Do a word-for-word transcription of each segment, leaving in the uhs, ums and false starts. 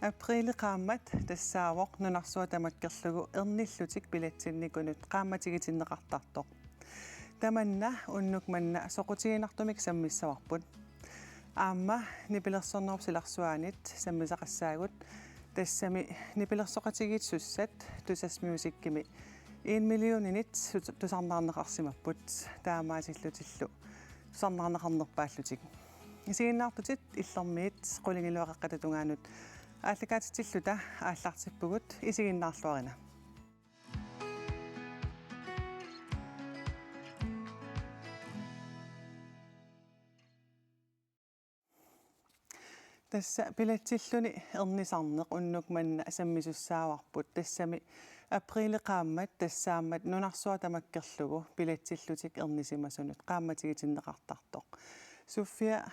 Apriili qaammat tassaavoq nunarsuaq tamakkerlugu ernillutik billetsinnikunut qaammatigitinneqartartoq. Tamanna unnuk manna soqutiginartumik sammissavarput. Aamma nipilersornerup silarsuaanit sammisaqassaagut, tassami nipilersoqatigiit sussat Tusass Musicimi en millioninit tus-, tusarnaarneqarsimapput, taamaasillutillu tusarnaarneqarnerpaallutik. Isiginnaartutit Illermiit qulingiluat qeqqata tungaanut aallakaatitilluta aallartippugut, isiginnaarluarina. Tassa billetsilluni ernisarneq unnuk manna sammisussaavarput, tassami apriili qaammat tassaammat nunarsuaq tamakkerlugu billetsillutik ernisimasunut qaammatigitinneqartartoq. Sofia,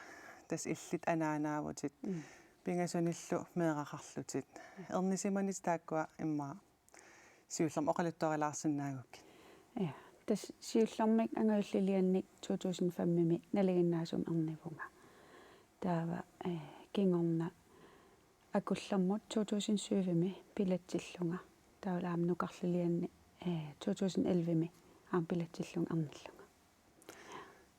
tassa illit anaanaavutit, mm, pingasunillu meeraqarlutit. Ernisimanitit taakkua immaqa siullermik oqaluttuarilaarsinnaagukku. Ja, tassa siullermik angajulliuliannik to tusind femimi nalinginnaasumik ernivunga. Taava, eh, kingorna Akullermut to tusind syvimi billetsillunga. Taava aamma nukarliulianni, eh, to tusind ellevemi aamma billetsillunga ernillunga.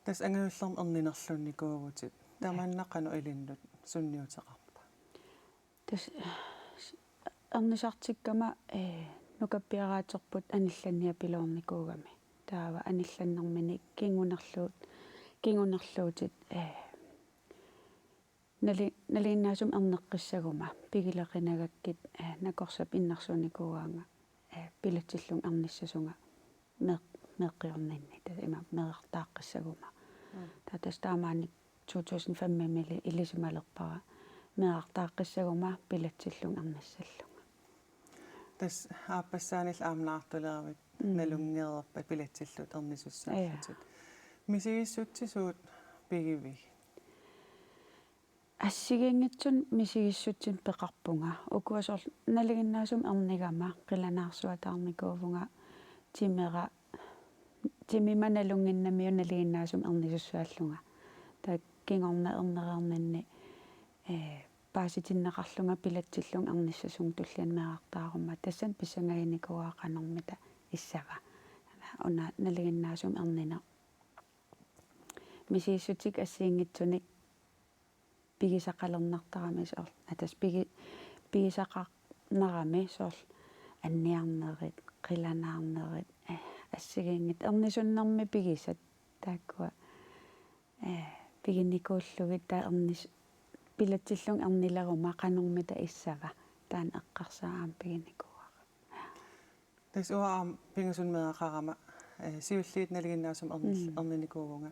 Tassa angajullermik erninerlunnikuuvutit. Tamanna qanoq ilinnut sunniuteqarpa? Tassa ernisartikkama, eh, nukappiaraaterput anillanniapiloornikuugami. Taava anillannermini kingunerluut-, kingunerluutit, eh, nali-, nalinginnaasumik erneqqissaguma, pigileqinagakkit, eh, nakorsap innersuunnikuugaanga, eh, billetsillunga ernissasunga meeq-, meeqqiorninni, tassa ima meerartaaqqissaguma. Mm. Taava tassa taamaannik to tusind femimili ilisimalerpara meerartaaqqissaguma billetsillunga ernissallunga. Tassa aappassaanillu aamma naartuleravit, mm, nalunngereerpat billetsillutit ernisussaallutitit. Ja. Misigissutsit suut pigivigit? Assigiinngitsunik misigissutsinik peqarpunga. Ukua soorlu nalinginnaasumik ernigama qilanaarsuataarnikuuvunga, timera, timima nalunnginnamiuk nalinginnaasumik ernisussaallunga. Taava kingorna ernereerninni, eh, paasitinneqarlunga billetsillunga ernissasunga tulliani meerartaaruma. Tassani pissangaginikuuara qanormita issava. Una nalinginnaasumik ernineq. Misigissutsit assigiinngitsunik pigisaqalernartarami soorlu. Aa, tassa pigi-, pigisaqarnarami soorlu anniarnerit, qilanaarnerit, eh, assigiinngitsut ernisunnermi pigisat taakkua, eh, piginikuullugit taava ernis-, billetsillunga ernileruma qanormita issava, taanna eqqarsaat aamma piginikuuara. Tassa uanga aamma pingasunut meeraqarama, eh, siulliit nalinginnaasumik ernil-, mm, erninikuuvunga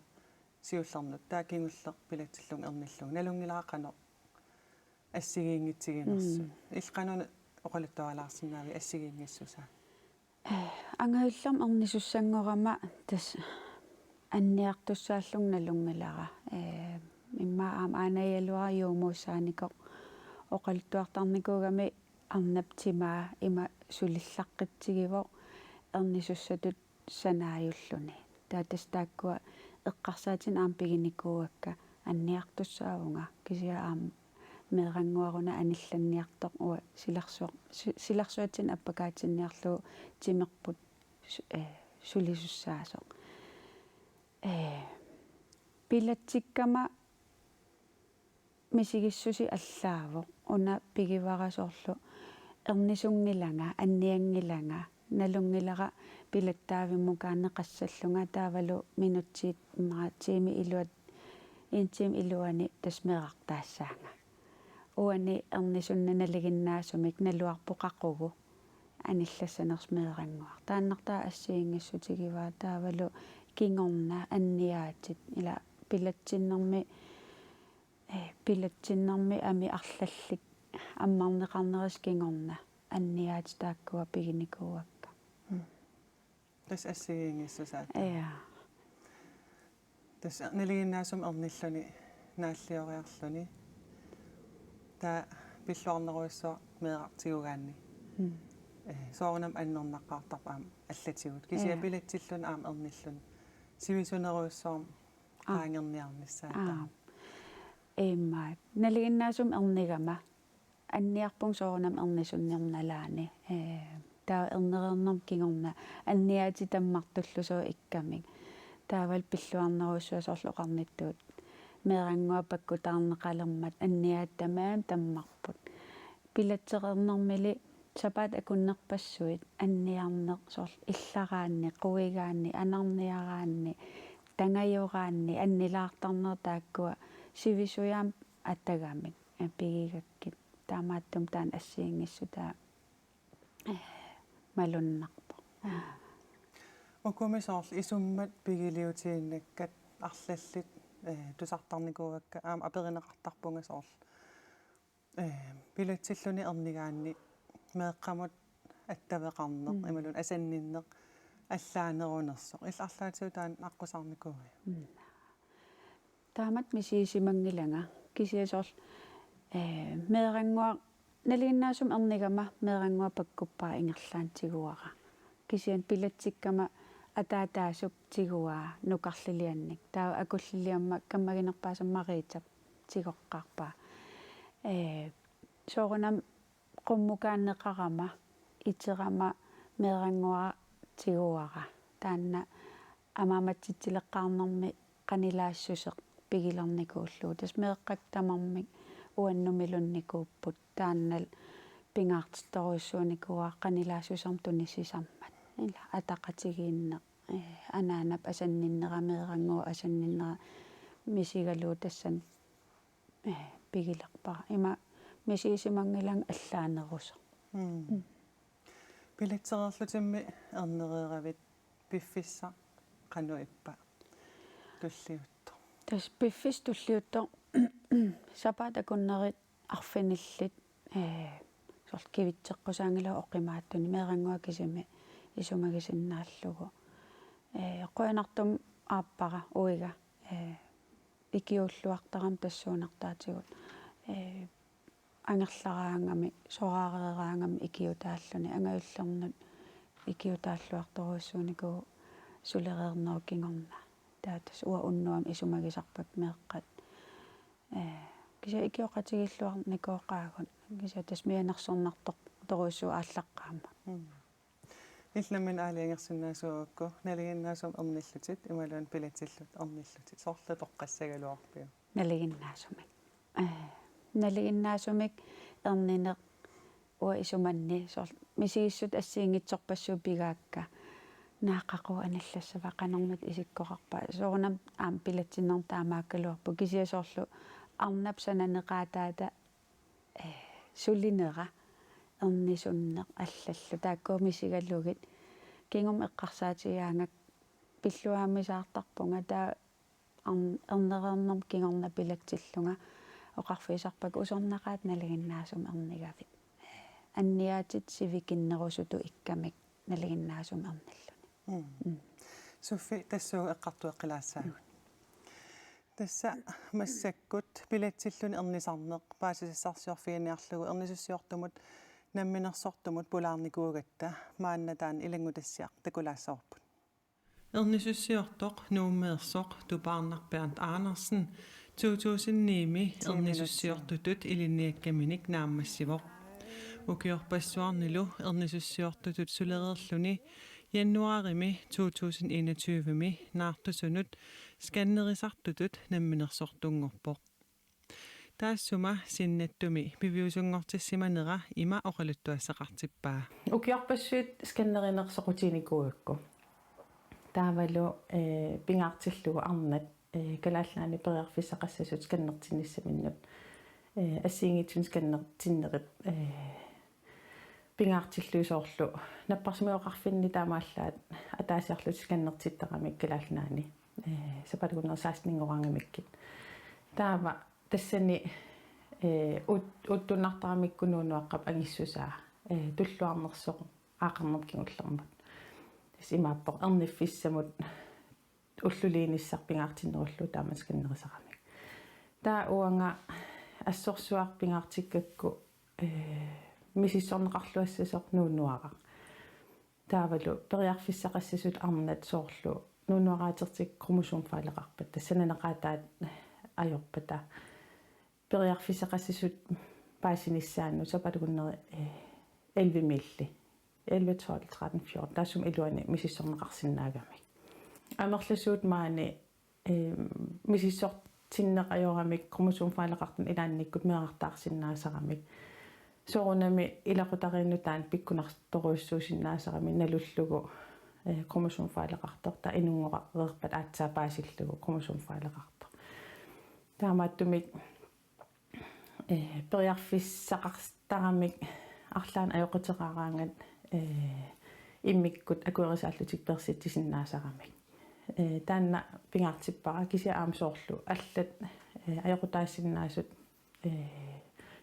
siullermut. Taava kingulleq billetsillunga ernillunga. Nalunngilara qanoq assigiinngitsiginersut. Mm. Illit qanoq oqaluttuarilaarsinnaavigit assigiinngissusaa? Eh, angajullermik ernisussanngorama tassa anniartussaallunga nalunngilara. Eh, immaqa aamma aanagigaluara juumuussaanikoq oqaluttuartarnikuugami arnap timaa ima sulillaqqitsigivoq ernisussatut sanaajulluni. Taava tassa taakkua eqqarsaatinik aamma piginikuuakka, anniartussaavunga, kisianni aamma meerannguaruna anillanniartoq uanga silarsu-, si-, silarsuatsinni appakaatinniarlugu timerput su-, eh, sulisussaasoq. Eh, billetsikkama misigissuseq allaavoq. Una pigivara soorlu ernisunngilanga, annianngilanga, nalunngilara billettaavimmukaaneqassallunga taavalu minutsit immaqa tiimit iluat, en time iluani tassa meerartaassaanga. Uani ernisunneq nalinginnaasumik naluarpoq qaqugu anillassanersoq meerannguaq. Taannartaa assigiinngissutigivaa taavalu kingorna anniaatit ila billetsinnermi, eh, billetsinnermi amit arlallit ammarneqarnerisa kingorna anniaatit taakkua piginikuuakka. Mm. Tassa assigiinngissusaat. Ja. Tassa nalinginnaasumik ernilluni naallioriarluni. Taava pilluarnerujussuaq meerartigugaanni. Mm. Eh, soorunami annernaqqaartarpoq aamma allatigut. Kisianni, ja, billetsilluni aamma ernilluni. Sivisunerujussuarmik, aa, qaangerniarnissaa, aa, taanna. Immaqa. Nalinginnaasumik ernigama anniarpunga soorunami ernisunnermi nalaani. Ee, taava ernereernermi kingorna anniaatit tammartullusooq ikkamik. Taavalu pilluarnerujussuaq soorlu oqarnittut. Meerannguaq pakkutaarneqalermat anniaatit tamaasa tammarput. Pilatsereernermili sapaatip akunnerpassuit anniarneq soorlu illaraanni, quigaanni, anarniaraanni, tangajoraanni, annilaartarneq taakkua sivisujaamik atagamik, ee, pigigakkit. Taamaattumik taanna assigiinngissutaat, ee, malunnarpoq. Ukumi soorlu isummat pigiliutiinnakkat arlallit, ee, tusartarnikuuakka aamma aperineqartarpunga soorlu. Ee, pilatsilluni ernigaanni meeqqamut attaveqarneq, mm, imaluunniit asanninneq allaanerunersoq. Illit arlaatigut taanna aqqusaarnikuuiuk? Mm. Taamatut misigisimanngilanga kisianni soorlu, ee, meerannguaq nalinginnaasumik ernigama meerannguaq pakkuppara ingerlaannaq tiguara. Kisianni pilatsikkama ataataasup tiguaa nukarliliannik. Taava akulliliamma kammaginerpaasama Maritap tigoqqaarpaa. Ee, soorunami qummukaanneqarama, iterama meerannguara tiguara. Taanna amaamatsitsileqqaarnermi qanilaassuseq pigilernikuullugu. Tassa meeqqat tamarmik uannumilunnikuupput. Taannalu pingaartittorujussuunikuuara qanilaassusermik tunisisarmat. Ila ataqatigiinneq, ee, anaanap asanninnera, meerannguup asanninnera misigalugu tassani, ee, pigilerpara. Ima misigisimanngilanga allaanerusoq. Mm. Mm. Pilatsereerlutimmi ernereeravit, piffissaq qanoq ippa tulliuttoq? Tassa piffissaq tulliuttoq sapaatip akunnerit arfinillit, ee, soorlu kivitseqqusaanngilanga oqimaatsunik, meerannguaq kisimi isumagisinnaallugu. Ee, qujanartumik aappara uiga, ee, ikiuulluartarami tassuunartaatigut. Ee, angerlaraangami, soraareeraangami ikiutaalluni, angajullernut ikiutaalluartorujussuunikuuvoq sulereernerup kingorna. Taava tassa uanga unnuami isumagisarpakka meeqqat. Ee, kisianni ikioqatigiilluarnikuuqaagut. Kisianni tassa mianersornartorujussuuvoq aallaqqaammut. Mm. Illit nammineq aalajangersinnaasuugukku nalinginnaasumik ernillutit imaluunniit pilatsillutit ernillutit, soorlu toqqassagaluarpiuk? Nalinginnaasumik. Ee, nalinginnaasumik ernineq uanga isumanni soorlu misigissutsit assigiinngitsorpassuit pigaakka. Naa, qaqugu anillassava, qanormita isikkoqarpa? Soorunami aamma pilatsinnermut taamaakkaluarpoq. Kisianni soorlu arnap sananeqaataata, ee, sulinera, ernisunneq allallu. Taakku misigalugit. Kingumut eqqarsaatigigaangakku pilluaammisaartarpunga, taava arn-, ernereernermut kingorna pilatsillunga oqarfigisarpakka usornaqaat nalinginnaasumik ernigavit. Anniaatit sivikinnerusutut ikkamik nalinginnaasumik ernilluni. Mm. Mm. Sofie, tassuuna eqqartueqqilaassaagut. Mm. Tassa massakkut pilatsilluni ernisarneq paasisassarsiorfiginiarlugu ernisussiortumut namminersortumut pulaarnikuugatta maanna taanna ilanngutassiaq takulaassavarput. Ernisussiortoq Nuummeersoq Tupaarnaq Berndt Andersen to tusind ni-mi ernisussiortutut ilinniakkaminik naammassivoq. Ukiorpassuarnilu ernisussiortutut sulereerluni januaarimi to tusind enogtyve-mi naartusunut scannerisartutut namminersortunngorpoq. Taassuma sinnattumi piviusunngortissimanera ima oqaluttuassaqartippaa. Ukiorpassuit scannerinersoqutiginikuugakku. Taavalu, ee, pingaartillugu arnat, ee, Kalaallit Nunaanni periarfissaqassasut scannertinnissaminnut, ee, assigiinngitsunik scannertinnerit, ee, pingaartillugit soorlu napparsimmavoqarfinni taamaallaat ataasiarlutik scannertittaramik Kalaallit Nunaanni, ee, sapaatip akunneri seksten-inngorangamikkit. Taava tassani, ee, uut-, uuttuunnartaramikku nuunnuaqqap angissusaa, ee, tulluarnersoq aaqarnermut kingullermut. Tassa imaappoq erniffissamut ulluliinissaq pingaartinnerullugu taama scannerisaramik. Taava uanga assorsuaq pingaartikkakku, ee, misissorneqarluassasoq nuunnuaraq. Taavalu periarfissaqassasut arnat soorlu nuunnuaraatertik kromosomefejleqarpata, sananeqaataat ajorpata. Periarfissaqassasut paasinissaannut sapaatip akunneri, eh, elleve-miilli. Elleve, tolv, tretten, fjorten. Taassuma iluani misissorneqarsinnaagamik. Amerlasuut maani, eh, misissortinneqajoramik kromosomefejleqartunik ilaannikkut meerartaarsinnaasaramik. Soorunami ilaqutariinnut taanna pikkunartorujussuusinnaasaramik nalullugu, eh, kromosomefejleqartoq taava inunngoreerpat aatsaat paasillugu kromosomefejleqartoq. Taamaattumik, eh, periarfissaqartaramik arlaannik ajoquteqaraangat, eh, immikkut akuerisaallutik peersitsisinnaasaramik. Eh, taanna pingaartippara kisianni aamma soorlu allat, eh, ajoqutaasinnaasut, eh,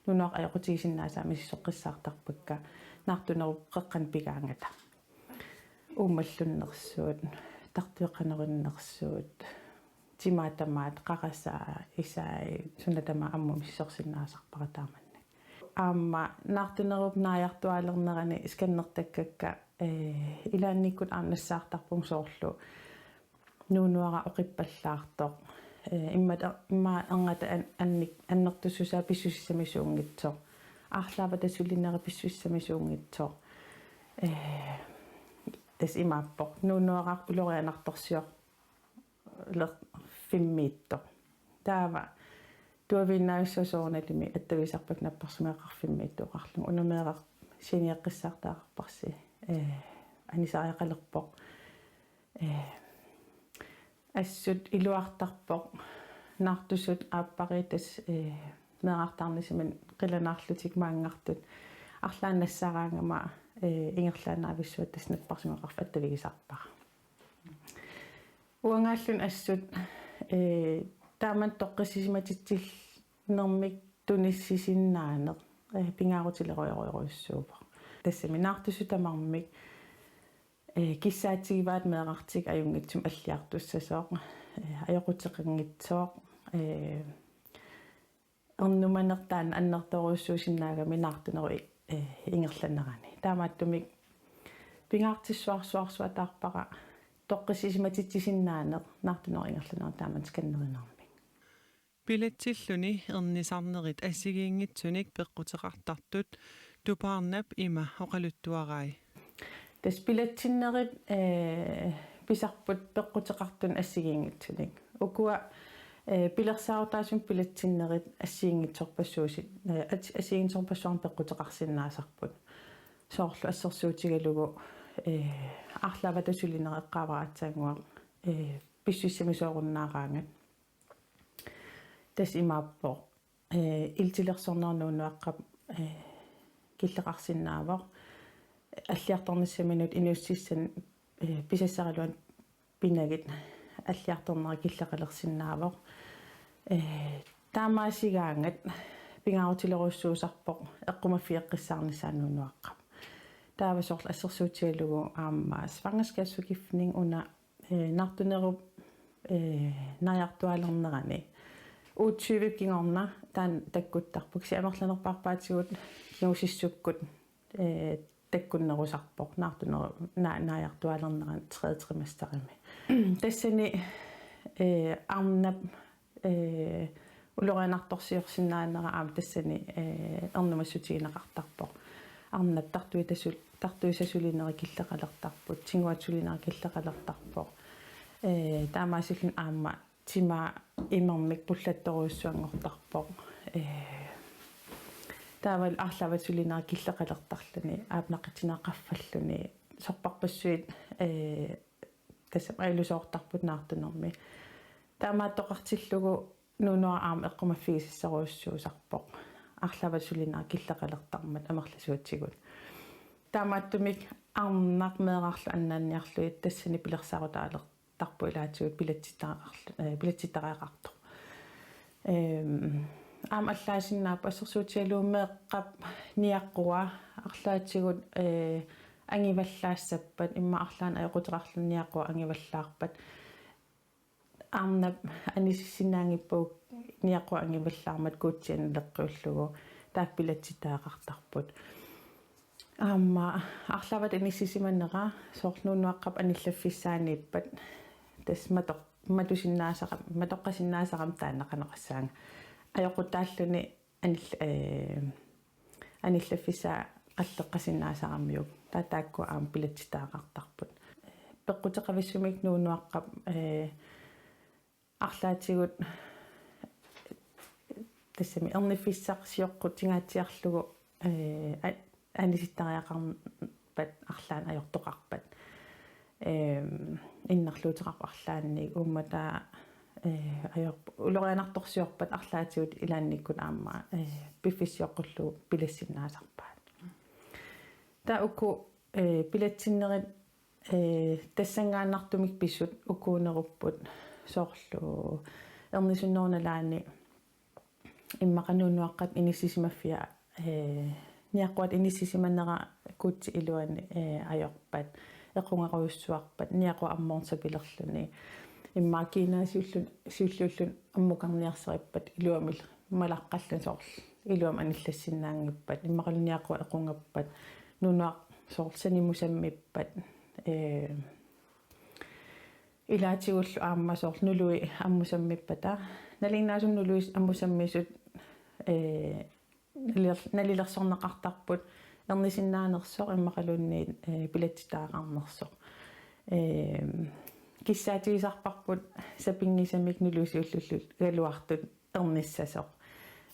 nunaqqat ajoqutigisinnaasaat misissoqqissaartarpakka naartunerup qeqqanut pigaangata. Uummallunnersuut, tartueqanerinnersuut, timaat tamaat, qarasaat, isai, suna tamaat ammut misissorsinnaasarpara taamannak. Aamma naartunerup naajartuaalernerani scannertakkakka, eh, ilaannikkut aamma nassaartarpunga soorlu nuunuaraq oqippallaartoq. Eh, immat er-, immaqa erngata an-, annik-, annertussusaa pissusissamisuunngitsoq. Arlaavata sulineri pissusissamisuunngitsoq. Eh, tassa imaappoq. Nuunuaraq ulorianartorsior- ler-, fimmiittoq. Taava tuaviinnavissuaq soorunalimi attavigisarpakka napparsimmaveqarfimmiittoqarlunga. Una meeraq sianeqqissaartaqarparsi, eh, anisariaqalerpoq. Eh, assut iluartarpoq. Naartusut aappariit tassa, eh, meerartaarnissaminnut qilanaarlutik maanngartut. Arlaannik nassaaraangama, eh, ingerlaannavissuaq tassa napparsimmaveqarfik attavigisarpara. Uangaalluni assut, eh, taamatut toqqissisimatitsinnermik tunissisinnaaneq, eh, pingaarutilerujorujussuuvoq. Tassami naartusut tamarmik, eh, kissaatigivaat meerartikkut ajunngitsumik alliartussasoq, eh, ajoquteqanngitsoq, eh, ernumanertaan annertoorujussuusinnaagami naartunerup, eh, ingerlanerani. Taamaattumik pingaartissuarsuarsuataarpara toqqissisimatitsisinnaaneq naartunerup ingerlanerani taamatut scannerinermik. Billettilluni ernisarnerit assigiinngitsunik peqquteqartartut Tupaarnap ima oqaluttuarai. Tassa billetsinnerit, eh, pisarput peqquteqartunik assigiinngitsunik. Ukua, eh, pilersaarutaasumik billetsinnerit assigiinngitsorpassuusi-, eh, at-, assigiinngitsorpassuarnik peqquteqarsinnaasarput. Soorlu assersuutigalugu, eh, arlaavata sulineri eqqaavara aatsaannguaq, eh, pissusissamisoorunnaaraangat. Tassa imaappoq. Eh, iltilersornerup nuunuaqqap, eh, killeqarsinnaavoq. Alliartornissaminnut inuussutissat, eh, pisassaraluanni pinagit alliartornera killeqalersinnaavoq. Eh, taamaasigaangat pingaarutilerujussuusarpoq eqqumaffigeqqissaarnissaa nuunuaqqap. Taava soorlu assersuutigalugu aamma svangerskabsforgiftning una, eh, naartunerup, eh, naajartuaalernerani. Uge tyve kingorna taanna takkuttarpoq. Kisianni amerlanerpaarpaatigut kingusissukkut, eh, takkunnerusarpoq naartunerup na-, naajartuaalernerani tredje trimesterimi. Tassani, eh, arnap, eh, ulorianartorsiorsinnaanera aamma tassani, eh, ernumassutigineqartarpoq. Arnap tartuisa sul-, tartuisa sulineri killeqalertarput, tiguata sulineri killeqalertarpoq. Eh, taamaasilluni aamma timaa imermik pullattorujussuanngortarpoq. Eh, taavalu arlaavata sulineri killeqalertarluni, aap, naqitsinera qaffalluni, sorpassuit, eh, tassami ajuusoortarput naartunermi. Taamaattoqartillugu nuunuaraq aamma eqqumaffigisassorujussuusarpoq. Arlaavata sulineri killeqalertarmat amerlasuutigut. Taamaattumik arnaq meerarlu annaanniarlugit tassani pilersaarutaalertarpoq ilaatigut billetsittariaqarlu-, eh, billetsittariaqartoq. Ehm, aamma allaasinnaapput assersuutigalugu meeqqap niaqua arlaatigut, eh, angivallaassappat, immaqa arlaannik ajoquteqarluni niaqua angivallaarpat, arnap anisissinnaanngippagu niaqua angivallaarmat kuutsiani leqqiullugu taakku billetsittariaqartarput. Aamma arlaavata inissisimanera soorlu nuunuaqqap anillaffissaaniippat tassa matoq-, matusinnaasara-, matoqqasinnaasarami taanna qanoq oqassaanga. Ajoqutaalluni anil-, eh, anillaffissaa qalleqqasinnaasaramiuk. Taava taakku aamma billettitaqartarput. Peqquteqavissumik Nuunuaqqap, ee, arlaatigut tassami erniffissaq sioqqutingaatsiarlugu, ee, a-, anisittariaqarpat arlaannik ajortoqarpat. Ehm, innarluuteqarpoq arlaannik uummata, ee, ajor-, ulorianartorsiorpat arlaatigut ilaannikkut aamma, ee, piffissaq sioqqullugu pilassinnaasarpaat. Taava uku, ee, pilatsinnerit, ee, tassanngaannartumik pisut ukuunerupput soorlu Ernisunnerup nalaani immaqa Nuunuaqqap inissisimaffia, ee, niaqquata inissisimanera kuutsit iluanni, ee, ajorpat, equngarujussuarpat, niaqua ammoorneq sapilerluni, immaqa kiinaa siullu-, siulliulluni ammukarniarsarippat iluamik malaqqalluni soorlu iluamik anillassinnaanngippat, immaqalu niaqua equngappat, Nuunuaq soorlu sanimut sammippat, ee, ilaatigullu aamma soorlu nului ammup sammippata. Nalinginnaasumik nului ammup sammisut, ee, nalir-, nalilersorneqartarput ernisinnaanersoq immaqaluunniit, ee, pilatsitaqarnersoq. Ee, kissaatigisarparput sapinngisamik nului siulliulluni galuartut ernissasoq.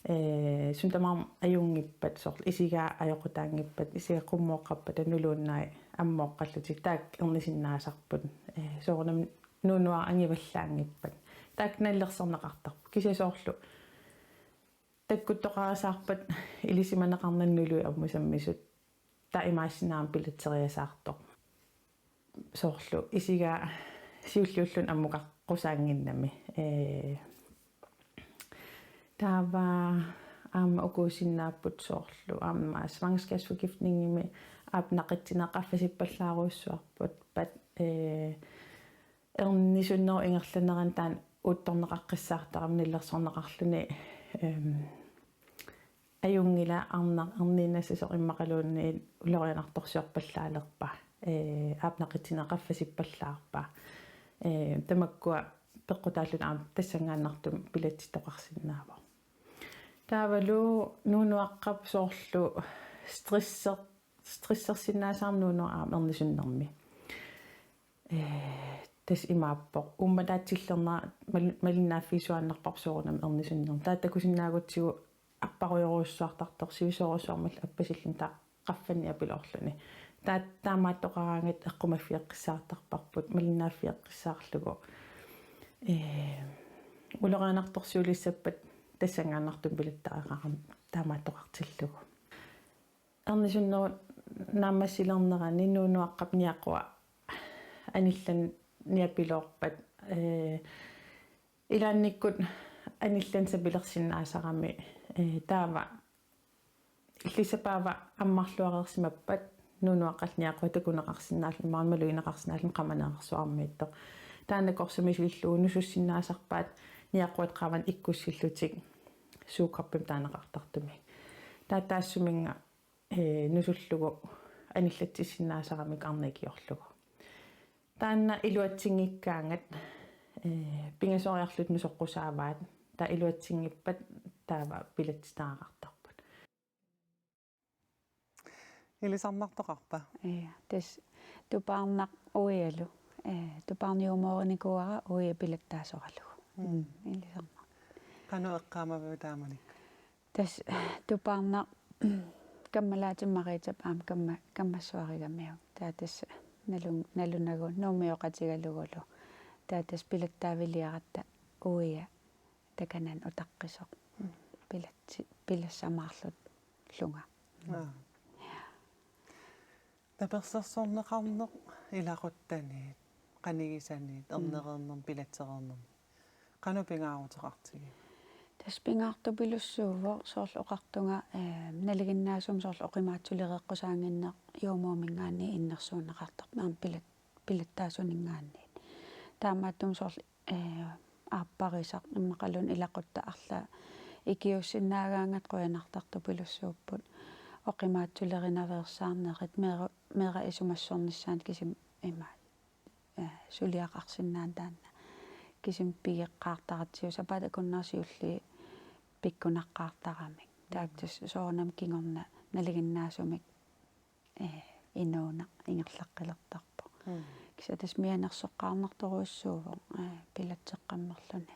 Ee, suut tamarmik ajunngippat, soorlu isigaat ajoqutaanngippat, isigaat qummooqqappata nuluunnaat ammooqqallutik, taakku ernisinnaasarput. Ee, soorunami Nuunuaq angivallaanngippat. Taakku nalilersorneqartarput. Kisianni soorlu takkuttoqarasaarpat ilisimaneqarnani nului ammup sammisut. Taava imaassinnaavoq pilatseriasaartoq. Soorlu isigaat siulliulluni ammukaqqusaannginnami. Ee, taava aamma ukuusinnaapput soorlu aamma svangerskabsforgiftningimi aap naqitsineq qaffasippallaarujussuarpat, pat, ee, ernisunnerup ingerlanerani taanna uuttorneqaqqissaartarami nalilersorneqarluni, ehm, ajunngilaq arnaq erniinnassasoq immaqaluunniit ulorianartorsiorpallaalerpa, ee, aap naqitsineq qaffasippallaarpa. Ee, tamakkua peqqutaallutik aamma tassanngaannartumik pilatsitoqarsinnaavoq. Taavalu Nuunuaqqap soorlu stresser-, stressersinnaasarami Nuunuaq aamma ernisunnermi. Ee, tassa imaappoq. Uummataatillernera mal-, malinnaaffigisuaannarparput soorunami ernisunnermi. Taava takusinnaagutsigu apparujorujussuartartoq sivisoorujussuarmillu appasilluni taava qaffanniapiloorluni. Taava taamaattoqaraangatta eqqumaffioqqissaartarparput, malinnaaffioqqissaarlugu. Ee, ulorianartorsiulissappat tassanngaannartumik pilattariaqarami taamaattoqartillugu. Ernisunnerup naammassilernerani Nuunuaqqap niaqua anillani niapiloorpat, ee, ilaannikkut anillani sapilersinnaasarami, ee, taava illissapaava ammarluareersimappat Nuunuaqqallu niaqua takuneqarsinnaalluni, maani malugineqarsinnaalluni qamaneersuarmiittoq. Taanna korsami siulliullugu nusussinnaasarpaat niaquat qaavanut ikkussillutik suukappim taaneqartartumik. Taava taassuminnga, ee, nusullugu anillatsissinnaasarami arnaq ikiorlugu. Taanna iluatsinngikkaangat, ee, pingasoriarlutik nusoqqusaavaat, taava iluatsinngippat taava pilatsitaqartarput. Ilisarnartoqarpa? Ja, tassa tupaarnaq uialu. Ee, tupaarnaq juumoorinikuuara uia pilattaasoralugu. Mm. Mm, ilisarnaq. Qanoq eqqaamaviuk taamanikkut? Tassa tupaarnaq kammalaatima Mariitap aamma kamma-, kammassuarigamiuk. Taava tassa nalun-, nalunagu Nuummi oqatigalugulu. Taava tassa pilattaaviliaratta uia takanani utaqqisoq. Pilatsi-, pilassamaarlullunga. Aa. Tapersersorneqarneq ilaquttaniit, qanigisaniit, mm, ernereernermi, pilatsereernermi. Qanoq pingaaruteqartigiuk? Tassa pingaartupilussuuvoq soorlu oqartunga, ee, nalinginnaasumik soorlu oqimaatsulereeqqusaannginneq juumoominngaanniit innersuunneqartarpoq aamma pilat-, pilattaasuninngaanniit. Taamaattumik soorlu, ee, aapparisaq immaqaluunniit ilaquttat arlaat ikiuussinnaagaangatta qujanartartupilussuupput. Oqimaatsulerinaveersaarnerit meera, meeraq isumassornissaanut kisimi ima, ee, suliaqarsinnaaneq taanna. Kisimi pigeqqaartaratsigu sapaatip akunnera siulliit pikkunaqqaartaramik. Taava tassa soorunami kingorna nalinginnaasumik, eh, inuuneq ingerlaqqilertarpoq. Mm. Kisianni tassa mianersoqqaarnartorujussuuvoq, eh, pilatseqqammerluni.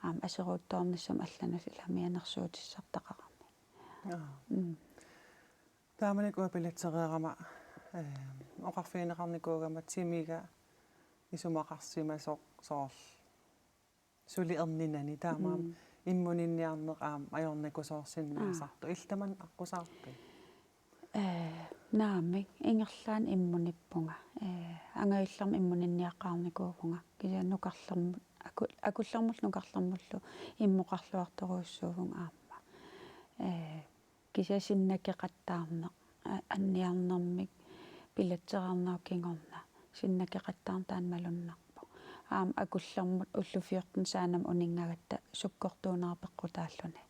Aamma aseruuttoornissamut allanut ila mianersuutissartaqarami. Aa. Mm. Taamanikkut pilatsereerama, eh, oqarfigineqarnikuugama timiga isumaqarsimasoq soorlu suli erninani taamaammat. Mm. Immuninniarneq aamma ajornakusoorsinnaasartoq. Aa. Illit tamanna aqqusaarpit? Eh, naamik, ingerlaannaq immunippunga. Eh, angajullermik immuninniaqqaarnikuuvunga. Kisianni nukarlermut, aku-, akullermullu nukarlermullu immoqarluartorujussuuvunga aamma. Eh, kisianni sinnakeqattaarneq, a-, anniarnermik pilatsereernerup kingorna sinnakeqattaarneq taanna malunnarpoq. Aamma akullermut ullut fjorten saanama uninngagatta sukkortuunera peqqutaalluni.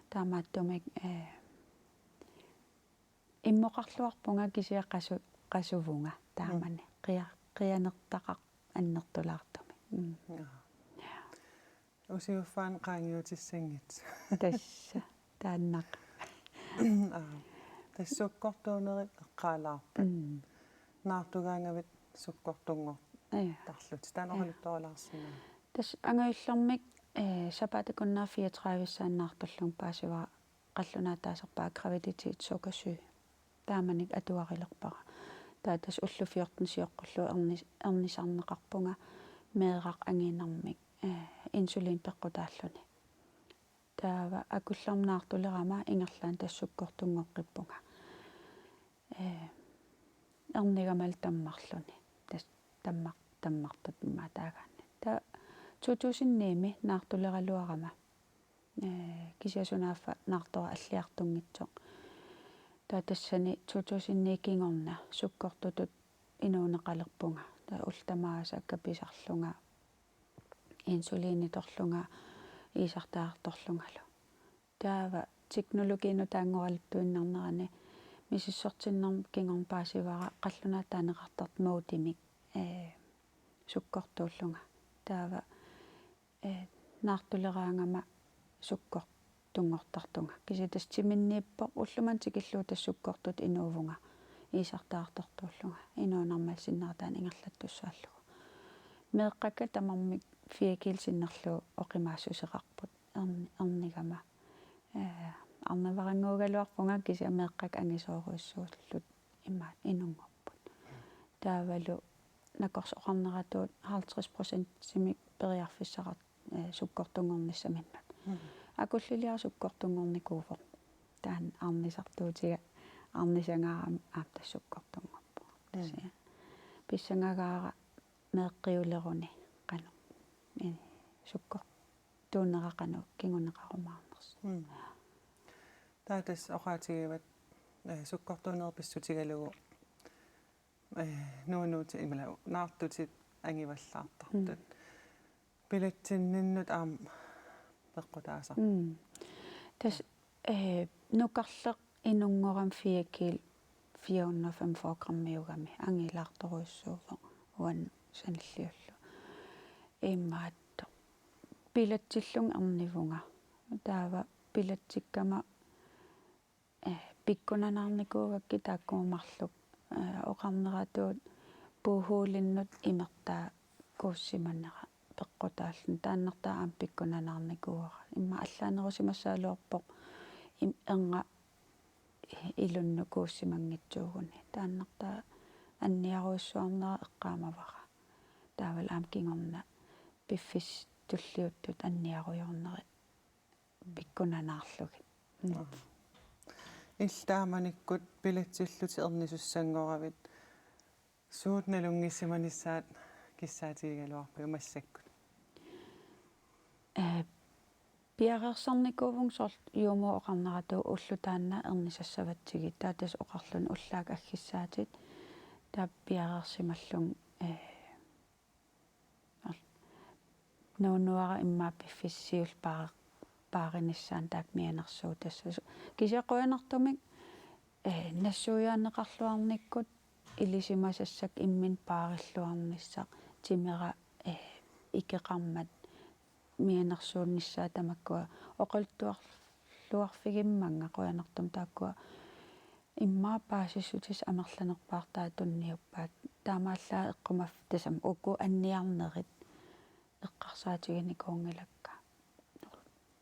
Taamaattumik, eh, immoqarluarpunga kisianni qasu-, qasuvunga taamani. Mm. Qia-, qianertaqarpoq annertulaartumik. Mm. Jaa. Usiuffaannaq qaangiutissanngitsoq. Tassa, taannaqa. Aa. Tassa sukkortuunerit eqqaalaarpat. Mm. Naartugaangavit sukkortunngortarlutit. Jaa. Taanna oqaluttuarilaarsinnaavat. Tassa angajullermik, eh, sapaatip akunnera fireogtredive-ssaannaartorlunga paasivara qallunaatut taasarpaat graviditetssukkersyge. Taamanikkut atuarilerpara. Taava tassa ullut fjorten sioqqullugu ernis-, ernisarneqarpunga meeraq anginermik, eh, insulin peqqutaalluni. Taava akullermik naartulerama ingerlaannaq tassa sukkortunngoqqippunga. Eh, ernigamalu tammarluni. Tassa tammar-, tammartarpoq immaqa taagaanni. Taava to tusind ni-mi naartuleraluarama. Eh, kisianni sunaaffa naartoq alliartunngitsoq. Taava tassani to tusind ni kingorna sukkortutut inuuneqalerpunga. Taava ullut tamaasa kapisarlunga, insuliinitorlunga, iisartaartorlungalu. Taava teknologi nutaanngoraluttuinnarnerani misissortinnermik kingorna paasivara qallunaatut taaneqartartoq modemik, eh, sukkortuullunga. Taava, eh, naartuleraangama sukkortunngortartunga. Kisianni tassa timinniippoq, ullumimut tikillugu tassa sukkortutut inuuvunga iisartaartortuullunga. Inuunerma sinnera taanna ingerlattussaallugu. Meeqqakka tamarmik fire kilo sinnerlugu oqimaassuseqarput erni-, ernigama. Eh, arnavarannguugaluarpunga kisianni meeqqakka angisoorujussuullutik imaattoq inunngorput. Taavalu nakorsat oqarneratut halvtreds procentimik periarfissaqar-, eh, sukkortunngornissaminnut. Mm. Akulliliara sukkortunngornikuuvoq. Taanna arnisartuutiga arnisangaarami aamma tassa sukkortunngorpoq. Mm. Tassa pissangagaara meeqqiuleruni qanoq. Eh, sukkor-, tuunera qanoq kinguneqarumaarnersoq. Mm. Taava tassa oqaatigivat, eh, sukkortuunera pissutigalugu, eh, nuunuutit imaluunniit naartutit angivallaartartut. Mm. Pilatsinninnut aamma peqqutaasarput. Mm. Tassa, eh, nukarleq inunngorami fire kilo fire hundrede og femogfyrre grammiugami angilaartorujussuuvoq uannut sanilliullugu. Imaattoq. Pilatsillunga ernivunga. Taava pilatsikkama, eh, pikkunanaarnikuugakkit taakku marluk, eh, oqarneratut puuhuulinnut imertaa kuussimanera peqqutaalluni. Taannartaa aamma pikkunanaarnikuuara. Immaqa allaanerusimassagaluarpoq im-, ernga ilunnut kuussimanngitsuuguni. Taannartaa anniarujussuarnera eqqaamavara. Taavalu aamma kingorna piffissaq tulliuttoq anniarujoorneri pikkunanaarlugit. Mm. Aa. Illit taamanikkut pilatsillutit ernisussanngorpit suut nalunngissimanissaat kissaatigigaluarpiuk massakkut? Eh, piareersarnikuuvunga soorlu juumuup oqarneratut ulloq taanna ernisassavatsigit, taava tassa oqarluni ullaakkut aggissaatit, taava piareersimallunga, eh, nuunuara immaqa piffissaq siulleq paa-, paarinissaanut taakku mianersuutassasut. Kisianni qujanartumik, eh, nassuiaaneqarluarnikkut ilisimasassakka imminut paarilluarnissaq timera, eh, ikeqarmat mianersuunissaat tamakkua oqaluttuarluarfigimmanga qujanartumik taakkua Immaqa paasissutissat amerlanerpaartaat tunniuppaat. Taamaallaat eqqumaffigisama uku anniarnerit eqqarsaatiginikuunngilakka.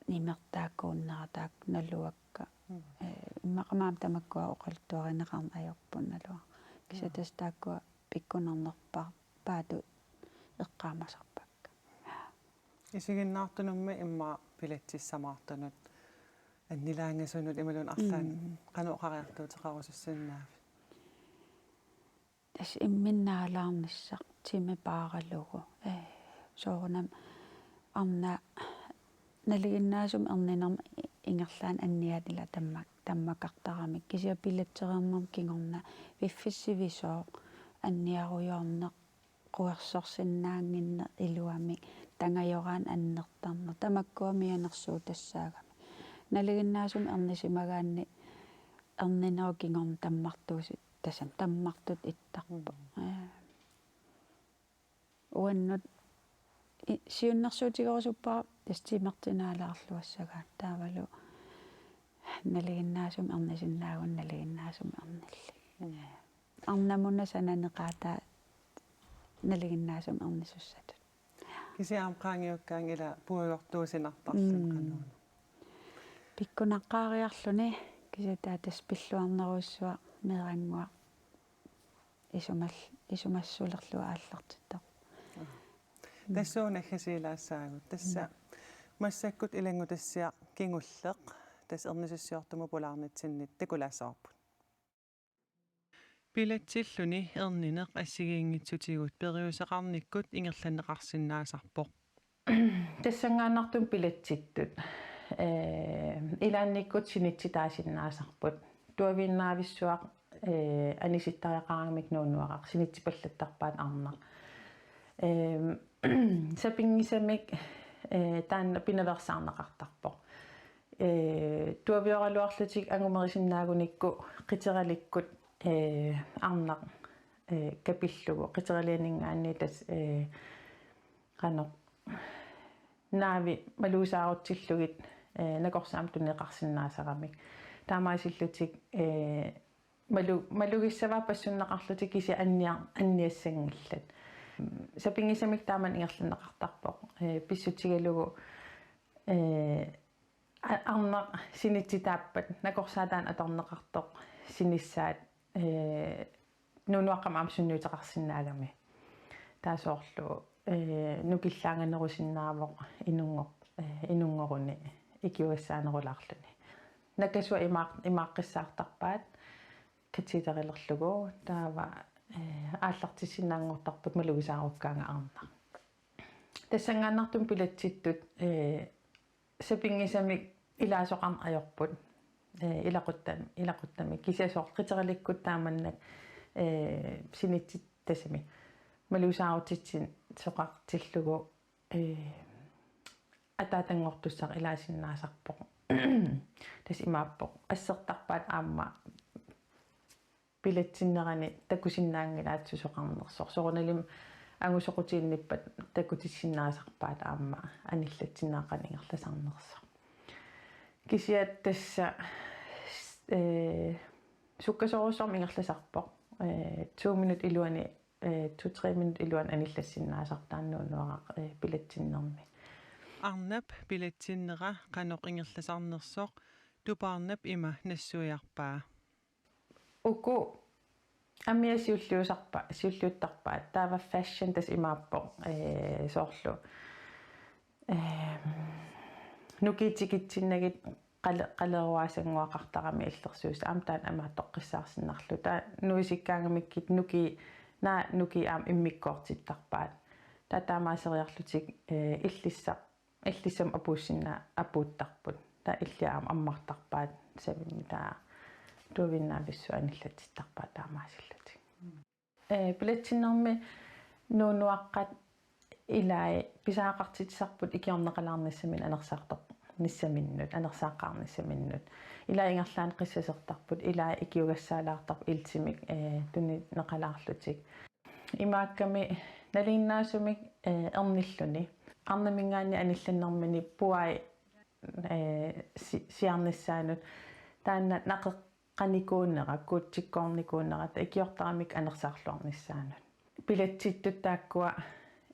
Nimertaakkuunnera taakku naluakka. Mm. Eh, immaqa aamma tamakkua oqaluttuarineqarneq ajorput naluara. Kisianni tassa taakkua pikkunarnerpaarpaatut eqqaamasarpakka. Isiginnaartunummi immaqa billettissamaartunut, annilaangasunut imaluunniit arlaannik, mm, qanoq oqariartuuteqarusussinnaavit? Tassa imminnaalaarnissaq timi paaralugu. Eh, soorunami arnaq nalinginnaasumik erninermi ingerlaannaq anniaat ila tamma-, tammakartaramik. Kisianni billetsereernermi kingorna piffissaq sivisooq anniarujoorneq quersorsinnaannginneq iluamik, tangajoraanni annertarneq, tamakkua mianersuutassaagami. Nalinginnaasumik ernisimagaanni erninerup kingorna tammartuusi-, tassami tammartutut ittarpoq. Mm. Ee. Uannut i-, siunnersuutigerusuppara tassa timertinaalaarluassagaanni, taavalu nalinginnaasumik ernisinnaagunik nalinginnaasumik ernillugit. Mm. Arnamuna sananeqaataa nalinginnaasumik ernisussatut. Kisianni aamma qaangiukkaangat ila puigortuusinartarluni. Mm. Qanoruna. Pikkunaqqaariarluni, kisianni taava tassa pilluarnerujussuaq meerannguaq isumal-, isumassulerlugu aallartittoq. Aa. Mm. Tassuuna naggasiilaassaagut. Tassa, mm, massakkut ilanngutassiaq kingulleq tassa ernisussiortumut pulaarnitsinni takulaassavarput. Billettilluni ernineq assigiinngitsutigut periuseqarnikkut ingerlanneqarsinnaasarpoq. Tassanngaannartumik billettittut, ee, ilaannikkut sinitsitaasinnaasarput. Tuaviinnaavissuaq, ee, anisittariaqaraangamik nuunnuaraq, sinitsipallattarpaat arnaq. Ee, sapinngisamik, ee, taanna pinaveersaarneqartarpoq. Ee, tuavioraluarlutik angumerisinnaagunikku qiteralikkut, ee, arnaq, ee, kapillugu. Qiterialianinngaanniit tassa, ee, qanoq naavi malugisaarutsillugit, ee, nakorsaamik tunineqarsinnaasaramik. Taamaasillutik, ee, malu-, malugissavaat passunneqarlutik kisianni annia-, anniassanngillat. Sapinngisamik taama ingerlanneqartarpoq. Ee, pissutigalugu, ee, a-, arnaq sinitsitaappat, nakorsaataanut atorneqartoq sinissaat, ee, nuunnuaqqamik aamma sunniuteqarsinnaagami. Taava soorlu, ee, nukillaanganerusinnaavoq inunngo-, ee, inunngoruni ikiugassaanerulaarluni. Nakasua imaaq-, imaaqqissaartarpaat kateterilerlugu, taava, ee, aallartissinnaanngortarput malugisaarukkaangat arnaq. Tassanngaannartumik billettittut, ee, sapinngisamik ilaasoqarneq ajorput. Ee, ilaquttam-, ilaquttamik. Kisianni soorlu qiteralikkut taamannak, ee, sinitsittasimi. Malugisaarutitsisoqartillugu, ee, ataatanngortussaq ilaasinnaasarpoq. Tassa imaappoq. Assertarpaat aamma billetsinnerani takusinnaanngilaat susoqarnersoq. Soorunalimi angut soqutiginnippat takutissinnaasarpaat aamma anillatsinneqarneq ingerlasarnersoq. Kisianni tassa, ee, sukkasoorujussuarmik ingerlasarpoq. Ee, to minut iluani, ee, to-tre minut iluani anillassinnaasarpoq taanna nuunnuaraq, ee, billetsinnermi. Arnap billetsinnera qanoq ingerlasarnersoq Tupaarnap ima nassuiarpaa. Uku amia siulliusarpa-, siulliuttarpaat, taava fashion tassa imaappoq, ee, soorlu, ee, nukiit tikitsinnagit qale-, qaleruaasannguaqartaramik illersuisut, aamma taanna imaattoqqissaarsinnarlugu. Taava nuisikkaangamikkit nuki-, naak nukiit aamma immikkoortittarpaat. Taava taamaaseriarlutik, ee, illissaq illissamik apuussinnaa-, apuuttarput. Taava illit aamma ammartarpaat savimmi, taava tuaviinnaavissuaq anillatsittarpaat taamaasillutik. Ee, billetsinnermi nuunnuaqqat ilai pisariaqartitsisarput ikiorneqalaarnissaminnik anersaartornissaminnut, anersaaqqaarnissaminnut. Ilai ingerlaannaq qissasertarput, ilai ikiugassaalaartarput iltimik, ee, tunineqalaarlutik. Imaakkami nalinginnaasumik, ee, ernilluni. Arnaminngaanniit anillannermini puai, ee, si-, siarnissaanut. Taanna naqeq-, qanikuunera, kuutsikkoornikuunera, taava ikiortaramik anersaarluarnissaanut. Biletsittut taakkua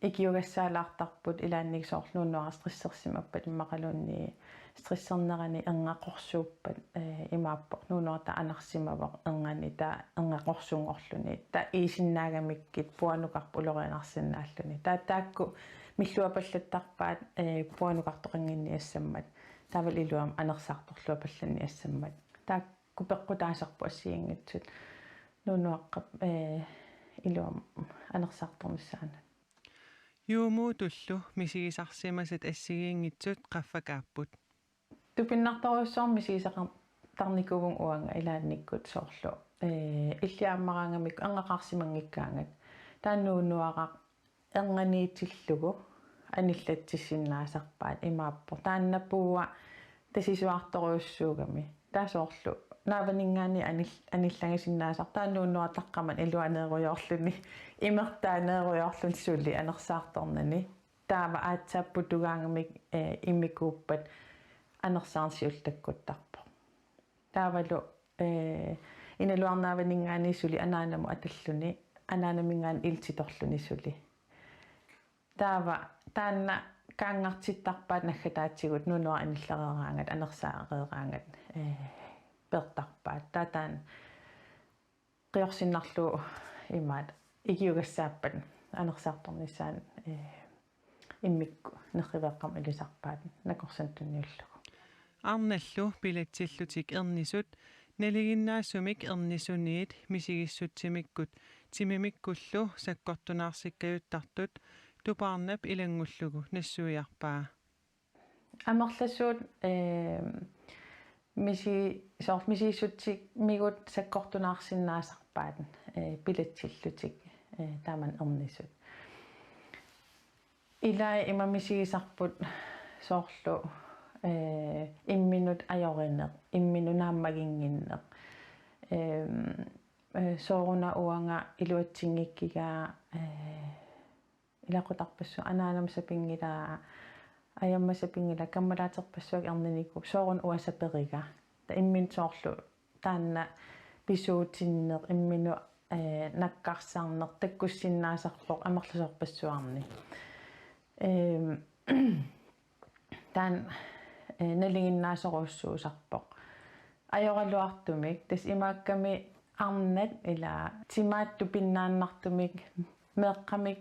ikiugassaalaartarput, ilaanni soorlu nuunuara stressersimappat immaqaluunniit stressernerani ernaqorsuuppat, eh, imaappoq nuunuara taava anarsimavoq erngani taava ernaqorsunngorluni. Taava iisinnaagamikkit puanukarpoq ulorianarsinnaalluni. Taava taakku milluapallattarpaat, eh, puanukartoqannginniassammat. Taavalu iluamik anersaartorluapallanniassammat. Taakku peqqutaasarput assigiinngitsut. Nuunuaqqap, eh, iluamik anersaartornissaanut. Juumuutullu misigisarsimasat assigiinngitsut qaffakaapput. Tupinnartorujussuarmik misigisaqartarnikuuvunga uanga ilaannikkut soorlu, eh, illit aammaraangamikku ernaqarsimanngikkaangat. Taava nuunuaraq ernganiitillugu anillatsissinnaasarpaat imaappoq. Taanna puua tasisuartorujussuugami. Taava soorlu naavaninngaanniit anil-, anillagisinnaasarpoq. Taava nuunuara taqqamani iluaneerujoorluni, imertaaneerujoorluni suli anersaartornani. Taava aatsaat putugaangamik, eh, immikuuppat anersaarneq siulleq takkuttarpoq. Taavalu, eh, inaluarnaavaninngaanniit suli anaanamut atalluni, anaanaminngaanniit iltitorluni suli. Taava taanna kaanngartittarpaat naggataatigut nuunuara inillereeraangat, anersaareeraangat, eh, peertarpaat. Taava taanna qiorsinnarlugu imaat ikiugassaappat anersaartornissaanut, eh, immikkut nerriveeqqamut ilisarpaat nakorsanut tunniullugu. Arnallu biletsillutik ernisut, nalinginnaasumik ernisuniit misigissutsimikkut timimikkullu sakkortunaarsikkajuttartut Tupaarnap ilanngullugu nassuiarpaa. Amerlasuut, eh, misi-, soorlu misigissutsimigut sakkortunaarsinnaasarpaat, eh, biletsillutik, eh, taamani ernisut. Ilai ima misigisarput soorlu, eh, imminut ajorineq, imminut naammaginnginneq. Ehm, eh, sooruna uanga iluatsinngikkiga, eh, ilaqutarpassuit anaanama sapinngilaa, ajamma sapinngilaa, kammalaaterpassuakka erniniku, sooruna uanga saperiga. Taava imminut soorlu taanna pisuutinneq, imminut, eh, nakkarsarneq takkussinnaasarpoq amerlasoorpassuarni. Ehm, taanna, eh, nalinginnaasorujussuusarpoq. Ajoraluartumik, tassa imaakkami arnat ila timaat tupinnaannartumik, meeqqamik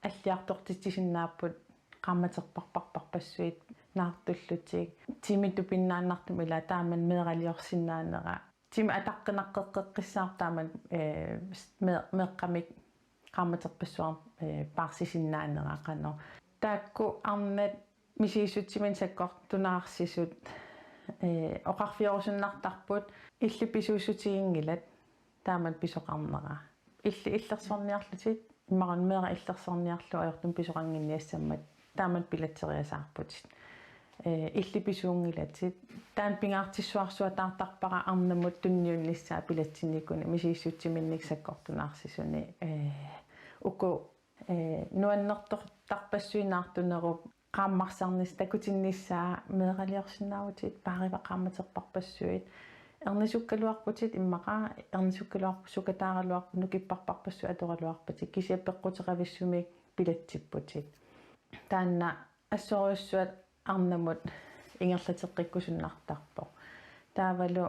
alliartortitsisinnaapput qaammaterparparparpassuit naartullutik. Timi tupinnaannartumik ila taamani meeraliorsinnaanera. Timi ataqqinaqqeqqissaarpoq taamani, eh, s-, me-, meeqqamik qaammaterpassuarnik, eh, paarsisinnaanera qanoq. Taakku arnat misigissutsiminnut sakkortunaarsisut, eh, oqarfiorusunnartarput illit pisuussutiginngilat taamani pisoqarnera. Illit illersorniarlutit, imaluunniit meeraq illersorniarlugu ajortumik pisoqannginniassammat taamani biletteriasaarputit. Eh, illit pisuunngilatit. Taanna pingaartissuarsuataartarpara arnamut tunniunnissaa biletsinnikunik misigissutsiminnit sakkortunaarsisuni, eh, uku, eh, nuannertortarpassuit naartunerup qaammarsarnissaq takutinnissaa meeraliorsinnaavutit, paarivaat qaammaterparpassuit. Ernisukkaluarputit immaqa, ernisukkaluarput, sukataaraluarput, nukipparparpassuit atoraluarpatit, kisianni peqquteqavissumik biletsipputit. Taanna assorujussuaq arnamut ingerlateqqikkusunnartarpoq. Taavalu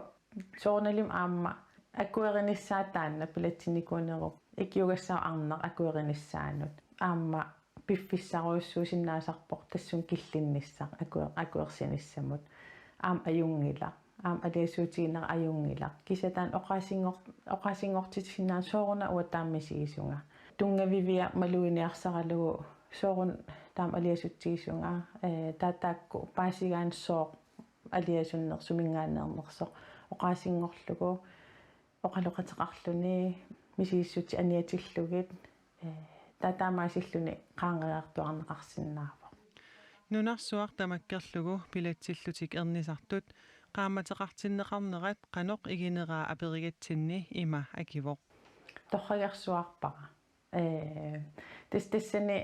soorunalimi aamma akuerinissaa taanna biletsinnikuunerup ikiugassaavoq arnaq akuerinissaanut. Aamma piffissarujussuusinnaasarpoq tassunga killinnissaq akuer-, akuersinissamut. Aamma ajunngilaq. Aamma aliasuutiginera ajunngilaq. Kisianni taanna oqaasinngor-, oqaasinngortitsisinnaaneq sooruna uanga taama misigisunga. Tunngavivia maluginiarsaralugu sooruna taama aliasutsigisunga, eh, taava taakku paasigaanni sooq aliasunneq suminngaanneernersoq oqaasinngorlugu oqaloqateqarluni misigissutsit aniatillugit, eh, taava taamaasilluni qaangereertuarneqarsinnaavoq. Nunarsuaq tamakkerlugu biletsillutik ernisartut qaammateqartinneqarnerat qanoq igineraa aperigatsinni ima akivoq: Torragersuarpara. Eh, tas-, tassani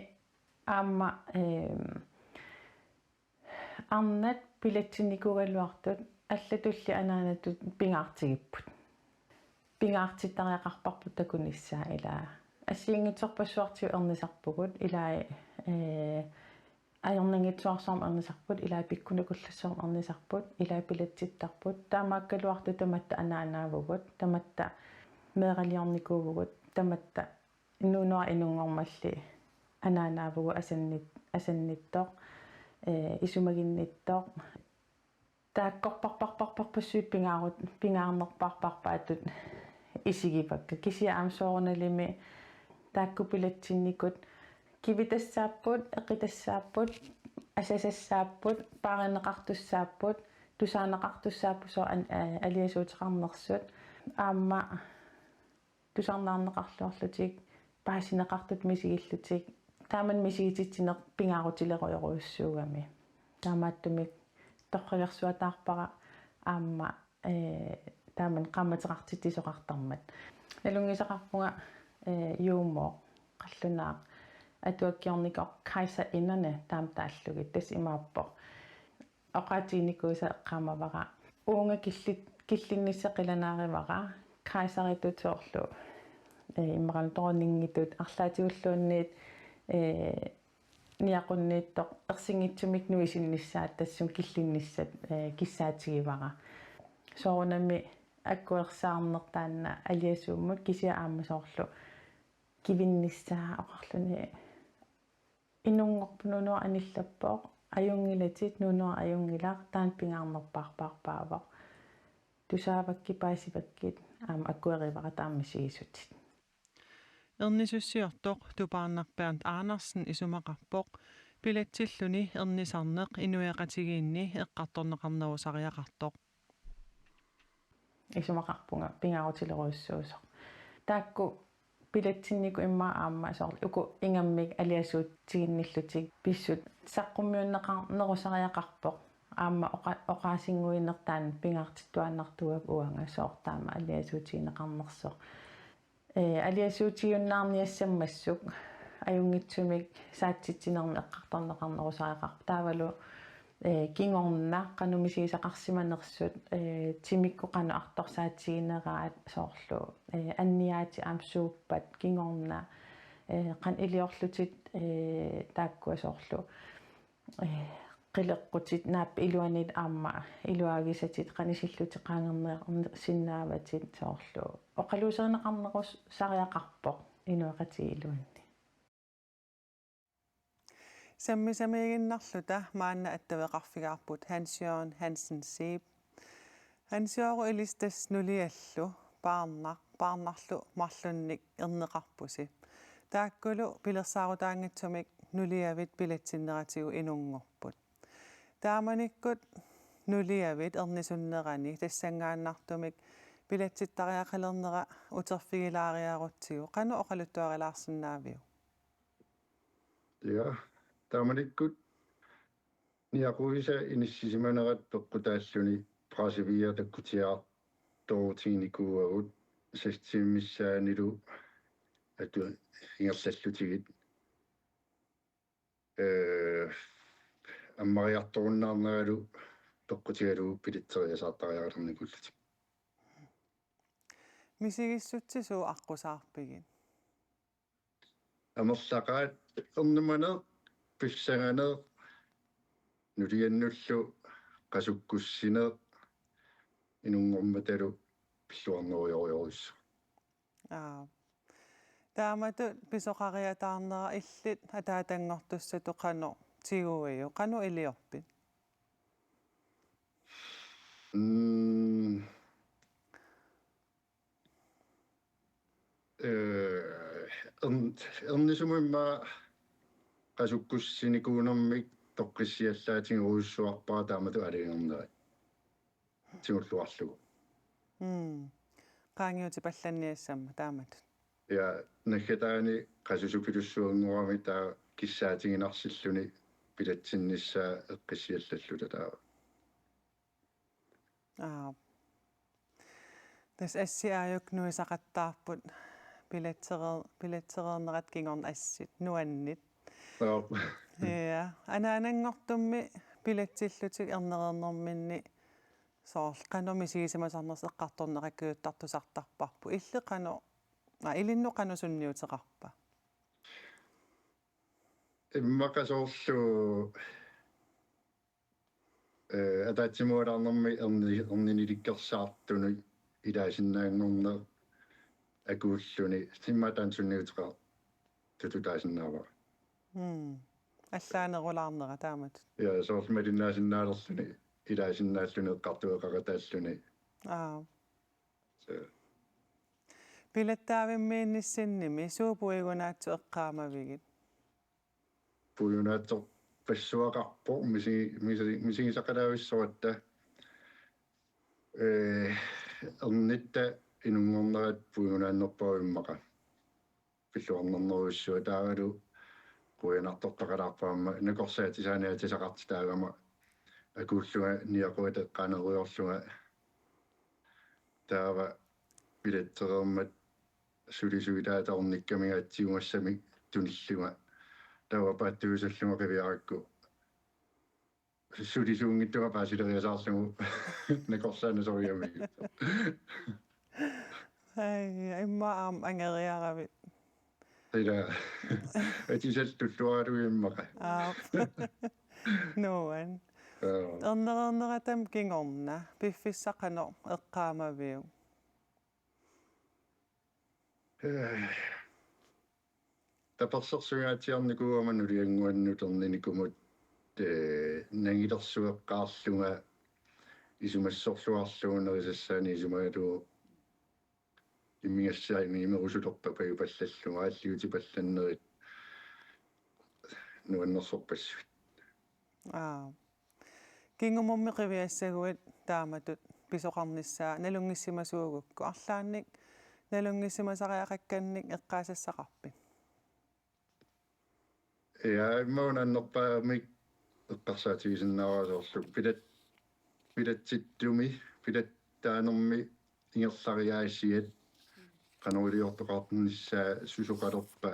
aamma, eh, arnat biletsinnikuugaluartut allatulli anaanatut pingaartigipput. pingaartittariaqarparput takunissaa, ilaa assigiinngitsorpassuartigut ernisarpugut, ilaa, ee, ajornanngitsuarsuarmik ernisarput, ilaa pikkunikullassooq ernisarput, ilaa billettittarput, taamaakkaluartoq tamatta anaanaavugut, tamatta meeraliornikuuvugut, tamatta nuunuara inunngormalli anaanaavugut, asannit-, asannittoq, ee, isumaginnittoq. Taakkorparparparparpassuit pingaarut-, pingaarnerparparpaatut isigivakka. Kisianni aamma soorunalimi taakku billetsinnikut kivitassaapput, eqitassaapput, asasassaapput, paarineqartussaapput, tusaaneqartussaapput, sooq an-, aa, aliasuuteqarnersut. Aamma tusarnaarneqarluarlutik, paasineqartut misigillutik, taamani misigititsineq pingaarutilerujorujussuugami. Taamaattumik torragersuataarpara aamma, ee, taamani qaammateqartitsisoqartarmat. Nalunngisaqarpunga, ee, juumooq, qallunaaq, atuakkiornikoq kejserindernes taama taallugit, tassa imaappoq. Oqaatiginikuusa eqqaamavara: Uunga killit-, killinnissaq qilanaarivara, kejseritut soorlu, ee, immaqalu dronninngitut arlaatigulluunniit, ee, niaqunniittoq ersinngitsumik nuisinnissaat, tassunga killinnissat, ee, kissaatigivara. Soorunami akuersaarneq taanna aliasuummut, kisianni aamma soorlu kivinnissaa oqarluni: Inunngorpoq, nuunuara anillappoq, ajunngilatit, nuunuara ajunngilaq, taanna pingaarnerpaarpaarpaavoq. Tusaavakkit, paasivakkit, aamma akuerivara taama misigisutit. Ernisussiortoq Tupaarnaq Bernt Andersen isumaqarpoq billetsilluni ernisarneq inuiaqatigiinni eqqartorneqarnerusariaqartoq. Isumaqarpunga pingaarutilerujussuusoq. Taakku billetsinnikut immaqa aamma soorlu uku ingammik aliasuutiginnillutik pissutsit saqqummiunneqarnerusariaqarpoq. Aamma oqa-, oqaasinnguineq taanna pingaartittuaannartuugakku uanga, sooq taama aliasuutigineqarnersoq. Ee, aliasuutigiunnaarniassammassuk ajunngitsumik saatsitsinermi eqqartorneqarnerusariaqarpoq. Taavalu, ee, kingorna qanoq misigisaqarsimanersut, ee, timikkut qanoq artorsaatigineraat, soorlu, ee, anniaatit aamma suuppat, kingorna, ee, qanoq iliorlutit, ee, taakkua soorlu, ee, qileqqutit, naappat iluanit aamma iluaagisatit, qanoq isillutit qaangerneqarsinnaavatit, soorlu oqaluuserineqarnerusariaqarpoq inuiaqatigiit iluanni. Sammisamiiginnarluta maanna attaveqarfigaarput Hans Jørgen Hansen Zeeb. Hans Jørgen, ilissi tassa nuliallu Paarnaq, Paarnarlu marlunnik erneqarpusi. Taakkulu pilersaarutaanngitsumik nuliavit billetsinneratigut inunngorput. Taamanikkut nuliavit ernisunnerani tassanngaannartumik billetsittariaqalernera uterfigilaariarutsigu, qanoq oqaluttuarilaarsinnaaviuk? Ja, taamanikkut niaquisa inissisimanerat peqqutaalluni, Brazzaville takkutiaartorutiginikuuagut, seks timer missaanilu atu ingerlallutigit. Ee, ammariartorunnaarneralu peqqutigalugu billetseeriasaartariaqalernikuullutik. Misigissutsit suut aqqusaarpigit? Amerlaqaat ernumaneq, pissanganeq, nuliannullu qasukkussineq, inunngormatalu pilluarnerujorujorujussuaq. Aa. Taamatut pisoqariataarnera illit ataatanngortussatut qanoq tiguiuk, qanoq iliorpit? Mm. Ee, ern-, ernisumut immaqa qasukkussinikuunermik toqqissiallaatigerujussuarpara taamatut aalajangernerat tigulluarlugu. Mm. Qaangiutipallanniassammat taamatut. Ja, naggataani qasusupilussuanngorami taava kissaatiginnarsilluni billetsinnissaa eqqissiallalluta taava. Aa. Tassa assit aajuku nuisaqattaarput billetsereer-, billetsereernerat kingorna assit nuannit. Joo. Ja, anaananngortummi billetsillutik ernereernerminni Soorlu qanoq misigisimasarnersoq eqqartorneqakkajuttartusartarparput. Illit qanoq, aa, ilinnut qanoq sunniuteqarpa? Immaqa soorlu, eh, ataatsimooraarnermi erni-, erninilikkersaartunut ilaasinnaanngorneq akuulluni, immaqa taanna sunniuteqartutut taasinnaavara. Mm. Allaanerulaarnera taamatut. Ja, soorlu malinnaasinnaalersuni ilaasinnaalluni eqqartueqaqataalluni. Aa. Så. Pilattaavimmiinnissinnimi suut puigunaatsut eqqaamavigit? Puigunaatsor-, passuaqarpoq misi-, misi-, misigisaqalaavissoratta. Eh, ernitta inunngornerat puigunaannerpaavoq immaqa. Pilluarnarnerujussuaq taavalu quianartortaqalaarpoq aamma nakorsaatisaani atisaqartitaagama akuullunga niaquata eqqaanerujoorlunga taava pilatsereermat sulisuitaata ornikkamiga atsiumassamik tunillunga taava paattuisallunga qiviarakku sulisuunngitsunga paasileriasaarlugu nakorsaanut soriamik. Ai, immaqa aamma angeriaravit. Ila. Atisat tulluaralugit immaqa. Aap. Nuan. Aa. Ernereerneratami kingorna piffissaq qanoq eqqaamaviuk? Eh, tapersersuingaatsiarnikuugama nuliannguannut erninikumut, eh, nangilersueqqaarlunga isumassorluarlugu nerisassaani isumagaluarlunga immigassaani imerusulerpat pajupallallunga aalliutipallannerit nuannersorpassuit. Aa. Kingumummi qiviassaguit taamatut pisoqarnissaa nalunngissimasuugukku arlaannik nalunngissimasariaqakkannik eqqaasassaqarpit? Ja, immaqa unaannerpaamik eqqarsaatigisinnaavara soorlu pilat-, pilatsittumi, pilattaanermi ingerlariaasiat qanoq iliortoqarnissaa susoqalerpa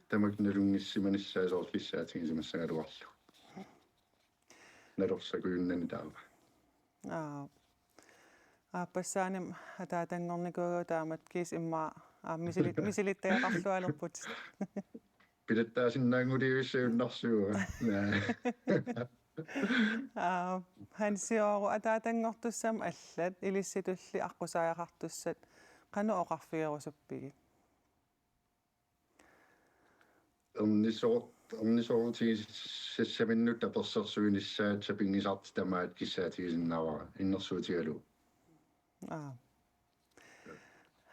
tamakku nalunngissimanissaa soorlu kissaatigisimassagaluarlugu. Nalorsakujunnani taava. Aa. Aappassaanimi ataatanngornikuugatta taamatut kiisa immaqa aamma misilit-, misilittagaqarlualerputit. Pilattaasinnaanngulivissajunnarsuuvoq. Naa. Aa, Hansioorup ataatanngortussamut allat ilissitulli aqqusaajartussat qanoq oqarfigerusuppigit? Ernisoor-, ernisoorutigissaminnut tapersersuinissaat sapinngisartik tamaat kissaatigisinnaavara innersuutigalugu. Aa.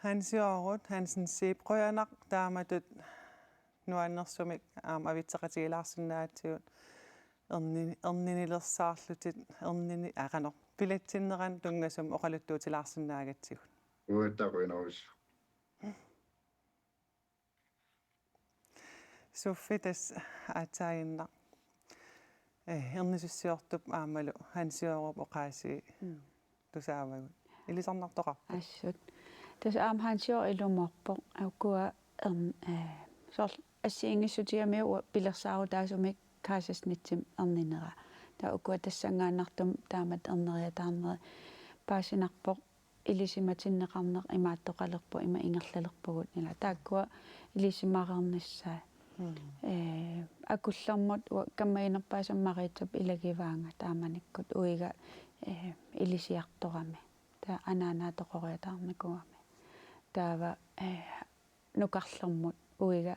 Hansioorup Hansen Zeeb, qujanaq taamatut nuannersumik aamma avitseqatigilaarsinnaagatsigut erni-, erninilersaarlutit ernini-, aa, qanoq, pilatsinneranut tunngasumik oqaluttuutilaarsinnaagatsigut. Uattaaq qujanarujussuaq. Sofie, tassa aatsaaginnaq, eh, ernisussiortup aammalu Hansioorup oqaasii mm. tusaavagut. Ilisarnartoqarpa? Assut. Tassa aamma Hansioorup ilumoorpoq. Ukua ern-, eh, soorlu assigiinngissutigalugu uanga pilersaarutaasumik Kaiserschnittimi erninera. Taava ukua tassanngaannartumik taamatut erneriataarneri paasinarpoq ilisimatinneqarneq imaattoqalerpoq ima ingerlalerpugut ila taakkua ilisimareernissaat. Mm. Eh, akullermut uanga kammaginerpaasama Mariitap ilagivaanga taamanikkut uiga, eh, ilisiartorami. Taava anaanaa toqoriataarnikuugami. Taava, eh, nukarlermut uiga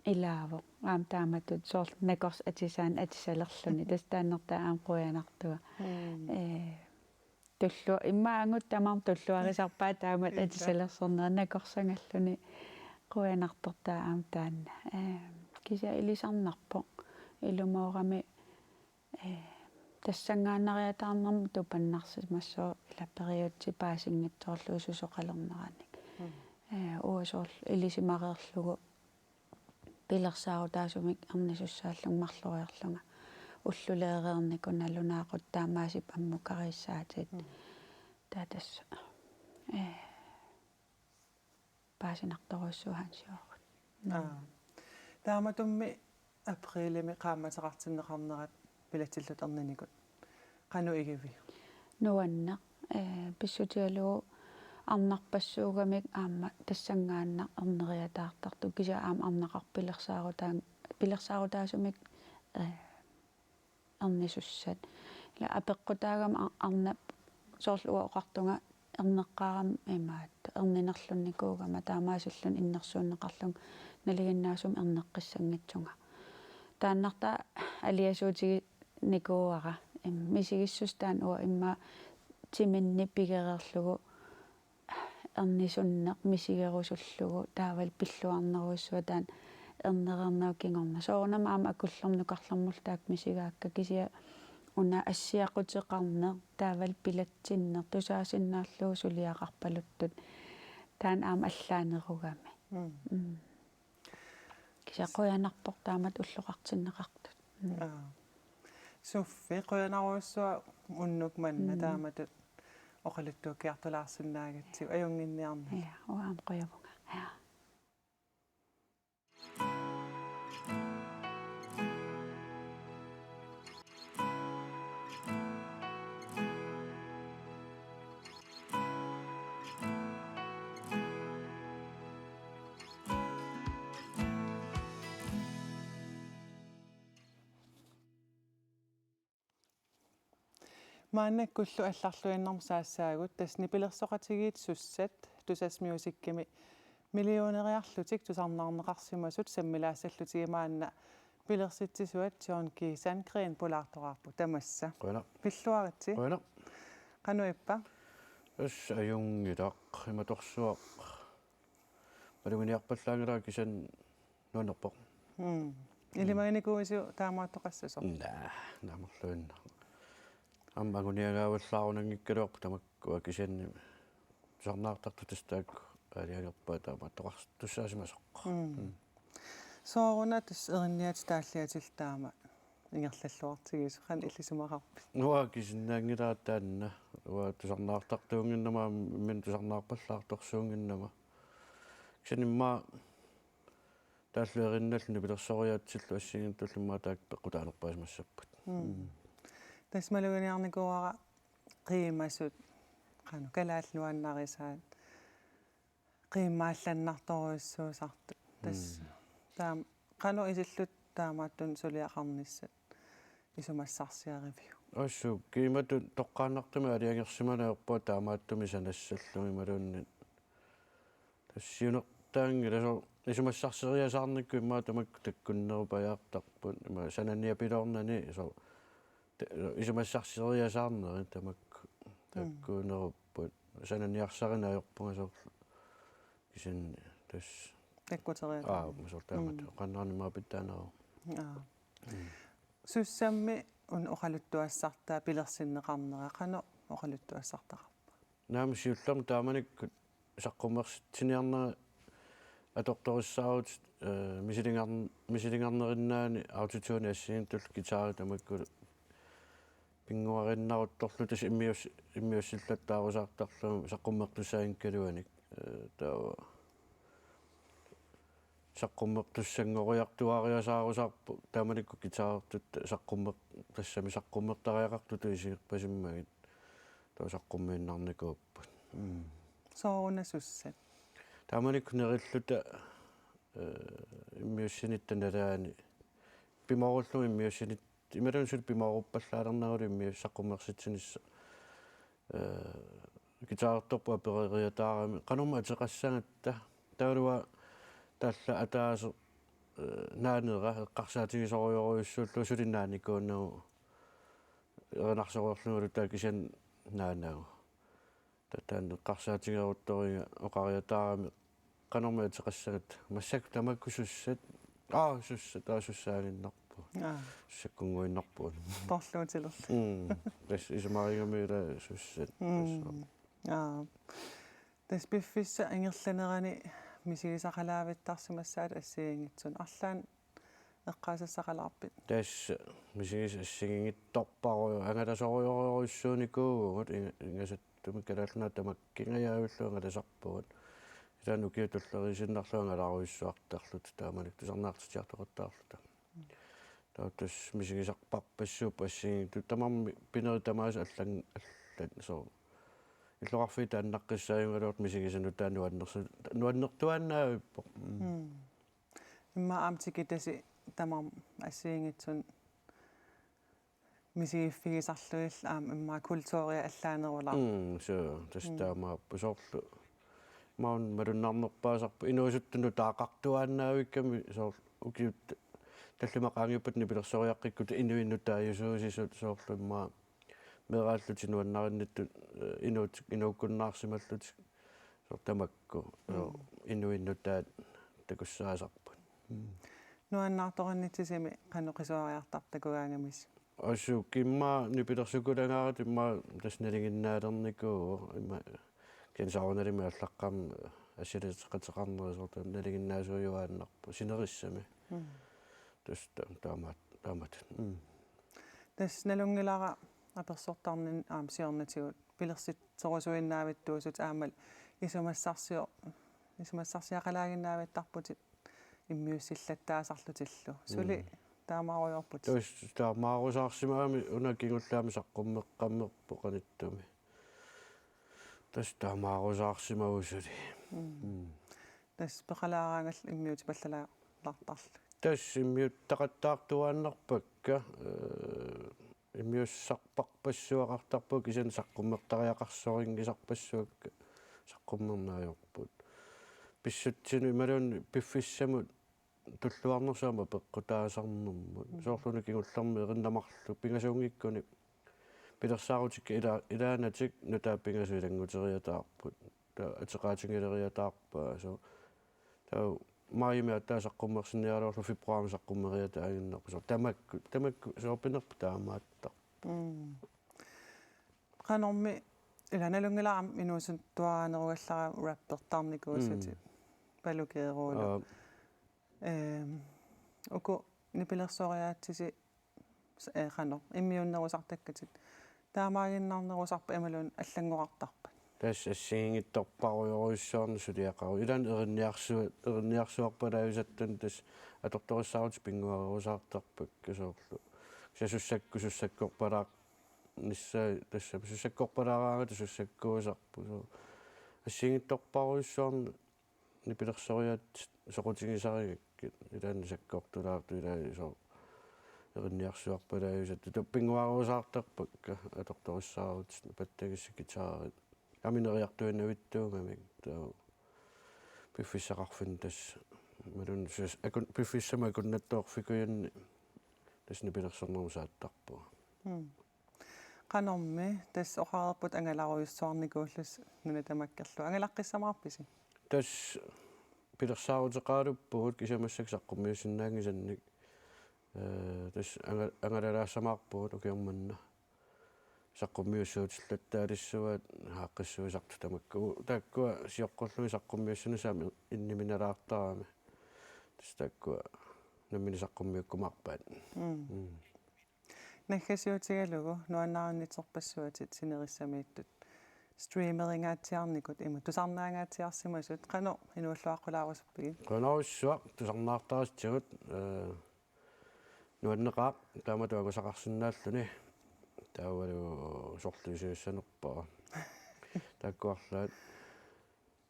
ilaavoq. Aamma taamatut soorlu nakorsaq atisaanut atisalerluni. Tassa taannertaa aamma qujanartua. Mm. Eh, tullu-, immaqa angut tamarmik tulluarisarpaat taamatut Ilaa. Atisalersorneq nakorsagalluni qujanartortaa aamma taanna. Eh, kisianni ilisarnarpoq. Ilumoorami, eh, tassanngaannariataarnermut tupannarsimassooq ila periutsit paasinngitsoorlugit susoqalerneranik. Mm. Eh, uanga soorlu ilisimareerlugu pilersaarutaasumik ernisussaallunga marloriarlunga ulluleereernikuunnginnama nalunaaqutaq taamaasip ammukariissaatit. Mm. Taava tassa, eh, paasinartorujussuuvoq Hansioorup. Mm. Aa. Taamatummi aprilimi qaammateqartinneqarnerat pilatsillutit erninikut qanoq igiviuk? nuanneq, ee, pissutigalugu arnarpassuugamik aamma tassanngaannaq erneriataartartoq, kisianni aamma arnaqarpoq pilersaarutaan-, pilersaarutaasumik, ee, ernisussat. Ila apeqqutaagama ar-, arnap soorlu uanga oqartunga erneqqaarama imaattoq, erninerlunnikuugama taamaasilluni innersuunneqarlunga nalinginnaasumik erneqqissanngitsunga. Taannartaa aliasuutiginikuuara, im-, misigissuseq taanna uanga immaqa timinni pigereerlugu ernisunneq misigerusullugu taavalu pilluarnerujussuaq taanna ernereernerup kingorna. Soorunami aamma akullernukarlermullu taakku misigaakka, kisianni una assiaquteqarneq taavalu pilatsinneq tusaasinnaallugu suliaqarpaluttut. Taanna aamma allaanerugami. Mm. Mm. Kisianni qujanarpoq taamatut ulloqartinneqartut. Mm. Aa. Sofie, qujanarujussuaq unnuk manna Mm. taamatut oqaluttuukkiartulaarsinnaagatsigu, ajunnginniarnagit. Ja, uanga aamma qujavunga. Ja. Maannakkullu allarluinnarmut saassaagut, tassa nipilersoqatigiit Sussat Tusass Musicimi millioneriarlutik tusarnaarneqarsimasut sammilaassallutigit maanna pilersitsisuat John G. Sandgreen pulaartoraarput, tamassa. Qujanaq. Pilluaritsi. Qujanaq. Qanoq ippa? Tassa ajunngilaq, imatorsuaq. Maluginiarpallaanngilaq kisianni nuannerpoq. Mm. Ilimaginikuuisiuk taamaattoqassasoq? Naa, naamerluinnaq. Aamma anguniagaavallaarunanngikkaluarpoq tamakkua, kisianni tusarnaartartut tassa taakku aalajangerpaat taamaattoqartussaasimasoq. Mm. Mm. Sooruna tassa erinniatit taalliatillu taama ingerlalluartigisoq, qanoq ilisimasaqarpit? Uanga kisinnaanngilara taanna. Uanga tusarnaartartuunnginnama, imminut tusarnaarpallaartorsuunnginnama. Kisianni immaqa taallu erinnallu nipilersoriaatsillu assigiinngitsullu immaqa taakku peqqutaanerpaasimassapput. Mm. Mm. Tassa maluginiarnikuuara qiimasut, qanoq, kalaallit nuannarisaat, qiimmaallannartorujussuusartut. Tassa Mm. taam-, qanoq isillutit taamaattunik suliaqarnissat isumassarsiariviuk? Assut qiimatut toqqaannartumik aalajangersimaneq ajorpunga taamaattumik sanassallugit imaluunniit. Tassa siunertaanngilaq, soorlu isumassarseriasaarnikkut immaqa tamakku takkunnerupajaartarput, ima sananiapiloornani, soorlu ta-, isumassarseriasaarnerit tamakku Mm. takkuunerupput. Sananiarsarineq ajorpunga soorlu. Kisianni tassa. Takkuteriataarneq. Aa, soorlu taamatut. Mm. Qannerani immaqa pitsaaneruvoq. Aa. Mm. Sussammi una oqaluttuassartaa pilersinneqarnera, qanoq oqaluttuassartaqarpa? Naamik, siullermik taamanikkut saqqummersitsiniarnera atortorissaarutit, ee, misilingar-, misilingarnerinnaani autotune assigiinngitsullu guitari tamakku pinnguarinnaruttorlutik tassa immius-, immiussillattaarusaartarlugit saqqummertussaanngikkaluanik. Ee, taava saqqummertussanngoriartuaariasaarusaarpoq taamanikkut guitarertut saqqummer-, tassami saqqummertariaqartutut isigerpasimmagit. Taava saqqummiinnarnikuupput. Mm. Sooruna Sussat? Taamanikkut nerilluta, ee, immiussinitta nalaani. Pimoorullunga immiussinit-, imaluunniit suli pimooruppallaalernerullugu immius-, saqqummersitsinissaq. Ee, guitarertorput apereriataarami qanormi ateqassagatta. Taavalu taallat ataaseq, ee, naanera eqqarsaatigisorujorujussuullugu suli naanikuunagu. Erinarsorujorlungalu taava kisianni naanagu. Taava taanna eqqarsaatigeruttoriga oqariataarami qanormi ateqassagatta. Massakkut tamakku Sussat. Aa, Sussat, taava Sussaaginnarpugut. Aa. Sussakkunnguinnarpugut. Torluutilerlugu. Mm. Tassa isumarigamik ila Sussat. Mm. Tassa. Aa. Tassa piffissap ingerlanerani misigisaqalaavittarsimassaat assigiinngitsunik. Arlaannik eqqaasassaqalaarpit? Tassa misigisaq assigiinngitsorpassuuvoq, angalasorujorujussuunikuuvugut, ing-, ingasattumik Kalaallit Nunaat tamakkingajavillugu angalasarpugut. Ilaanni ukiut tulleriiaasinnarlugu angalarujussuartarluta taamanikkut tusarnaartitsiartoqattaarluta. Taava tassa misigisarpassuupput assigiinngitsut tamarmik pinerit tamaasa allan-, all-, Lat-, so illoqarfiit taannaqqissaajugaluartut misigisat nutaat nuannersu-, nuannertuaannaavippoq. Mm. Mm. Immaqa aamma tikitasi tamarmi assigiinngitsunik misigiffigisarlugit aamma immaqa kulturia allaanerulaarpoq. Mm, so, tassa Mm. taamaappoq soorlu. Maani malunnarnerpaasarpoq inuusuttut nutaaqartuaannaavikkami soorlu ukiut tallimat qaangiuppata nipilersoriaqqikkutta inuit nutaajusuusisut soorlu immaqa meeraallutik nuannarinnittut, eh, inuut-, inuukkunnaarsimallutik soorlu tamakku, soorlu Mm. inuit nutaat takussaasarput. Mm. Nuannaartornitsisimik qanoq qisuariartarpa takugaangamisi? Assut immaqa nipilersukulangaarutit immaqa tassa nalinginnaalernikuuvoq immaqa kisianni soorunalimi aallaqqaammut assiliisoqateqarneri soorlu nalinginnaasuujuaannarpoq sinerissami. Mm. Tassa ta-, taamat-, taamatut. Mm. Tassa nalunngilara apersortarninni aamma siornatigut pilersitsorusuinnaavittuusut aammalu isumassarsio-, isumassarsiaqalaaginnaavittarputit immiussillattaasarlutillu. Suli Mm. taamaarujoorputit. Tassa taamaarusaarsimagami una kingullermi saqqummeqqammerpoq qanittumi. Tassa taamaarusaarsimagusuli. Mm. Mm. Tassa peqalaaraangallu immiutipallalaartarlugit. Tassa immiuttaqattaartuaannarpakka, eh, immiussarpassuaqartarpakka kisianni saqqummertariaqarsorinngisarpassuakka saqqummerneq ajorput. Pissutsinut imaluunniit piffissamut tulluarnersuama peqqutaasarnermut. Mm. Soorlu una kingullermi erinnaat marluk pingasuunngikkunik pilersaarutikka ila-, ilaannatik nutaat pingasut ilannguteriataarput. Taava ateqaatigileriataarpaa. So taava maajimi aatsaat saqqummersinniaraluarlugu februarimi saqqummeriataaginnarpoq. So tamakku, tamakku sooq pinerpoq taamaattarpoq. Mm. Qanormi ila nalunngilara aamma inuusuttuaraanerugallarama rappertarnikuusutit. Mm. Palukeeruulu. Aa. Ehm, uku nipilersoriaatsisi s-, eh, qanoq, immiunnerusartakkatit. Taamaaginnarnerusarpat imaluunniit allanngorartarpat? Tassa assigiinngitsorpassuarujussuarnik suliaqarpoq. Ilaanni erinniarsua-, erinniarsuarpalaajusattuni tassa atortorissaarutit pinnguarerusaartarpakka soorlu. Kisianni sussakku-, sussakkorpalaarnissaa tassa sussakkorpalaaraangata sussakkuusarput. So assigiinngitsorpassuarujussuarnik nipilersoriaatsit soqutigisarigakkit ilaanni sakkortulaartut ilaat so erinniarsuarpalaajusattut taava pinnguarerusaartarpakka atortorissaarutit nupattagissat guitarit. Aamma ineriartuinnavittuugamik taava piffissaqarfinni tassa imaluunniit sus-, akun-, piffissamut akunnattoorfikkujunnit tassa nipilersornerusaattarpunga. Mm. Qanormi tassa oqareerput angalarujussuarnikuullusi nuna tamakkerlugu. Angalaqqissamaarpisi? Tassa pilersaaruteqaruppugut kisianni massakkut saqqummiussinnaanngisannik. Eh, tassa anga-, angalalaassamaarpugut ukioq manna. Saqqummiussuutillattaalissuat aaqqissuisartut tamakku. Taakkua sioqqullugu saqqummiussinissamut inniminalaartarami. Tassa taakkua nammineq saqqummiukkumaarpaat. Mm. Mm. Naggasiutigalugu nuannarinnitsorpassuatit sinerissamiittut. Streamerinngaatsiarnikut ima tusarnaangaatsiarsimasut qanoq inuulluaqqulaarusuppigit? Qujanarsuaq tusarnaartaratsigut, eh, nuanneqaaq taamatut angusaqarsinnaalluni. Taavalu sorliusiussanerpara. Taakkuarlaat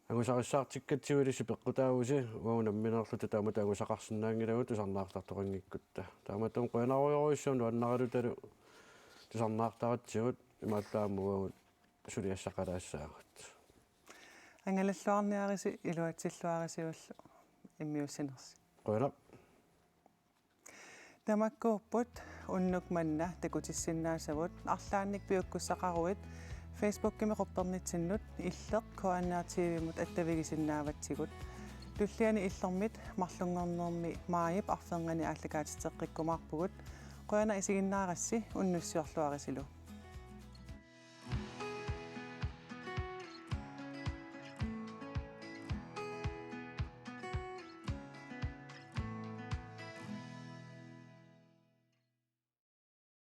angusarissaartikkatsigu ilissi peqqutaavusi, uagut nammineerluta taamatut angusaqarsinnaanngilagut tusarnaartartoqanngikkutta. Taamatut qujanarujorujussuaq nuannaralutalu tusarnaartaratsigut, imaallaat aamma uagut suliassaqalaassaagut. Angalalluarniarisi iluatsilluarisiullu immiussinersi. Qujanaq. Tamakkuupput unnuk manna takutissinnaasagut, arlaannik piukkussaqaruit Facebookimi quppernitsinnut Illeq K N R T V-mut attavigisinnaavatsigut. Tulliani Illermit marlunngornermi maajip arfernganni aallakaatitseqqikkumaarpugut. Qujanaq isiginnaarassi, unnussiorluarisilu.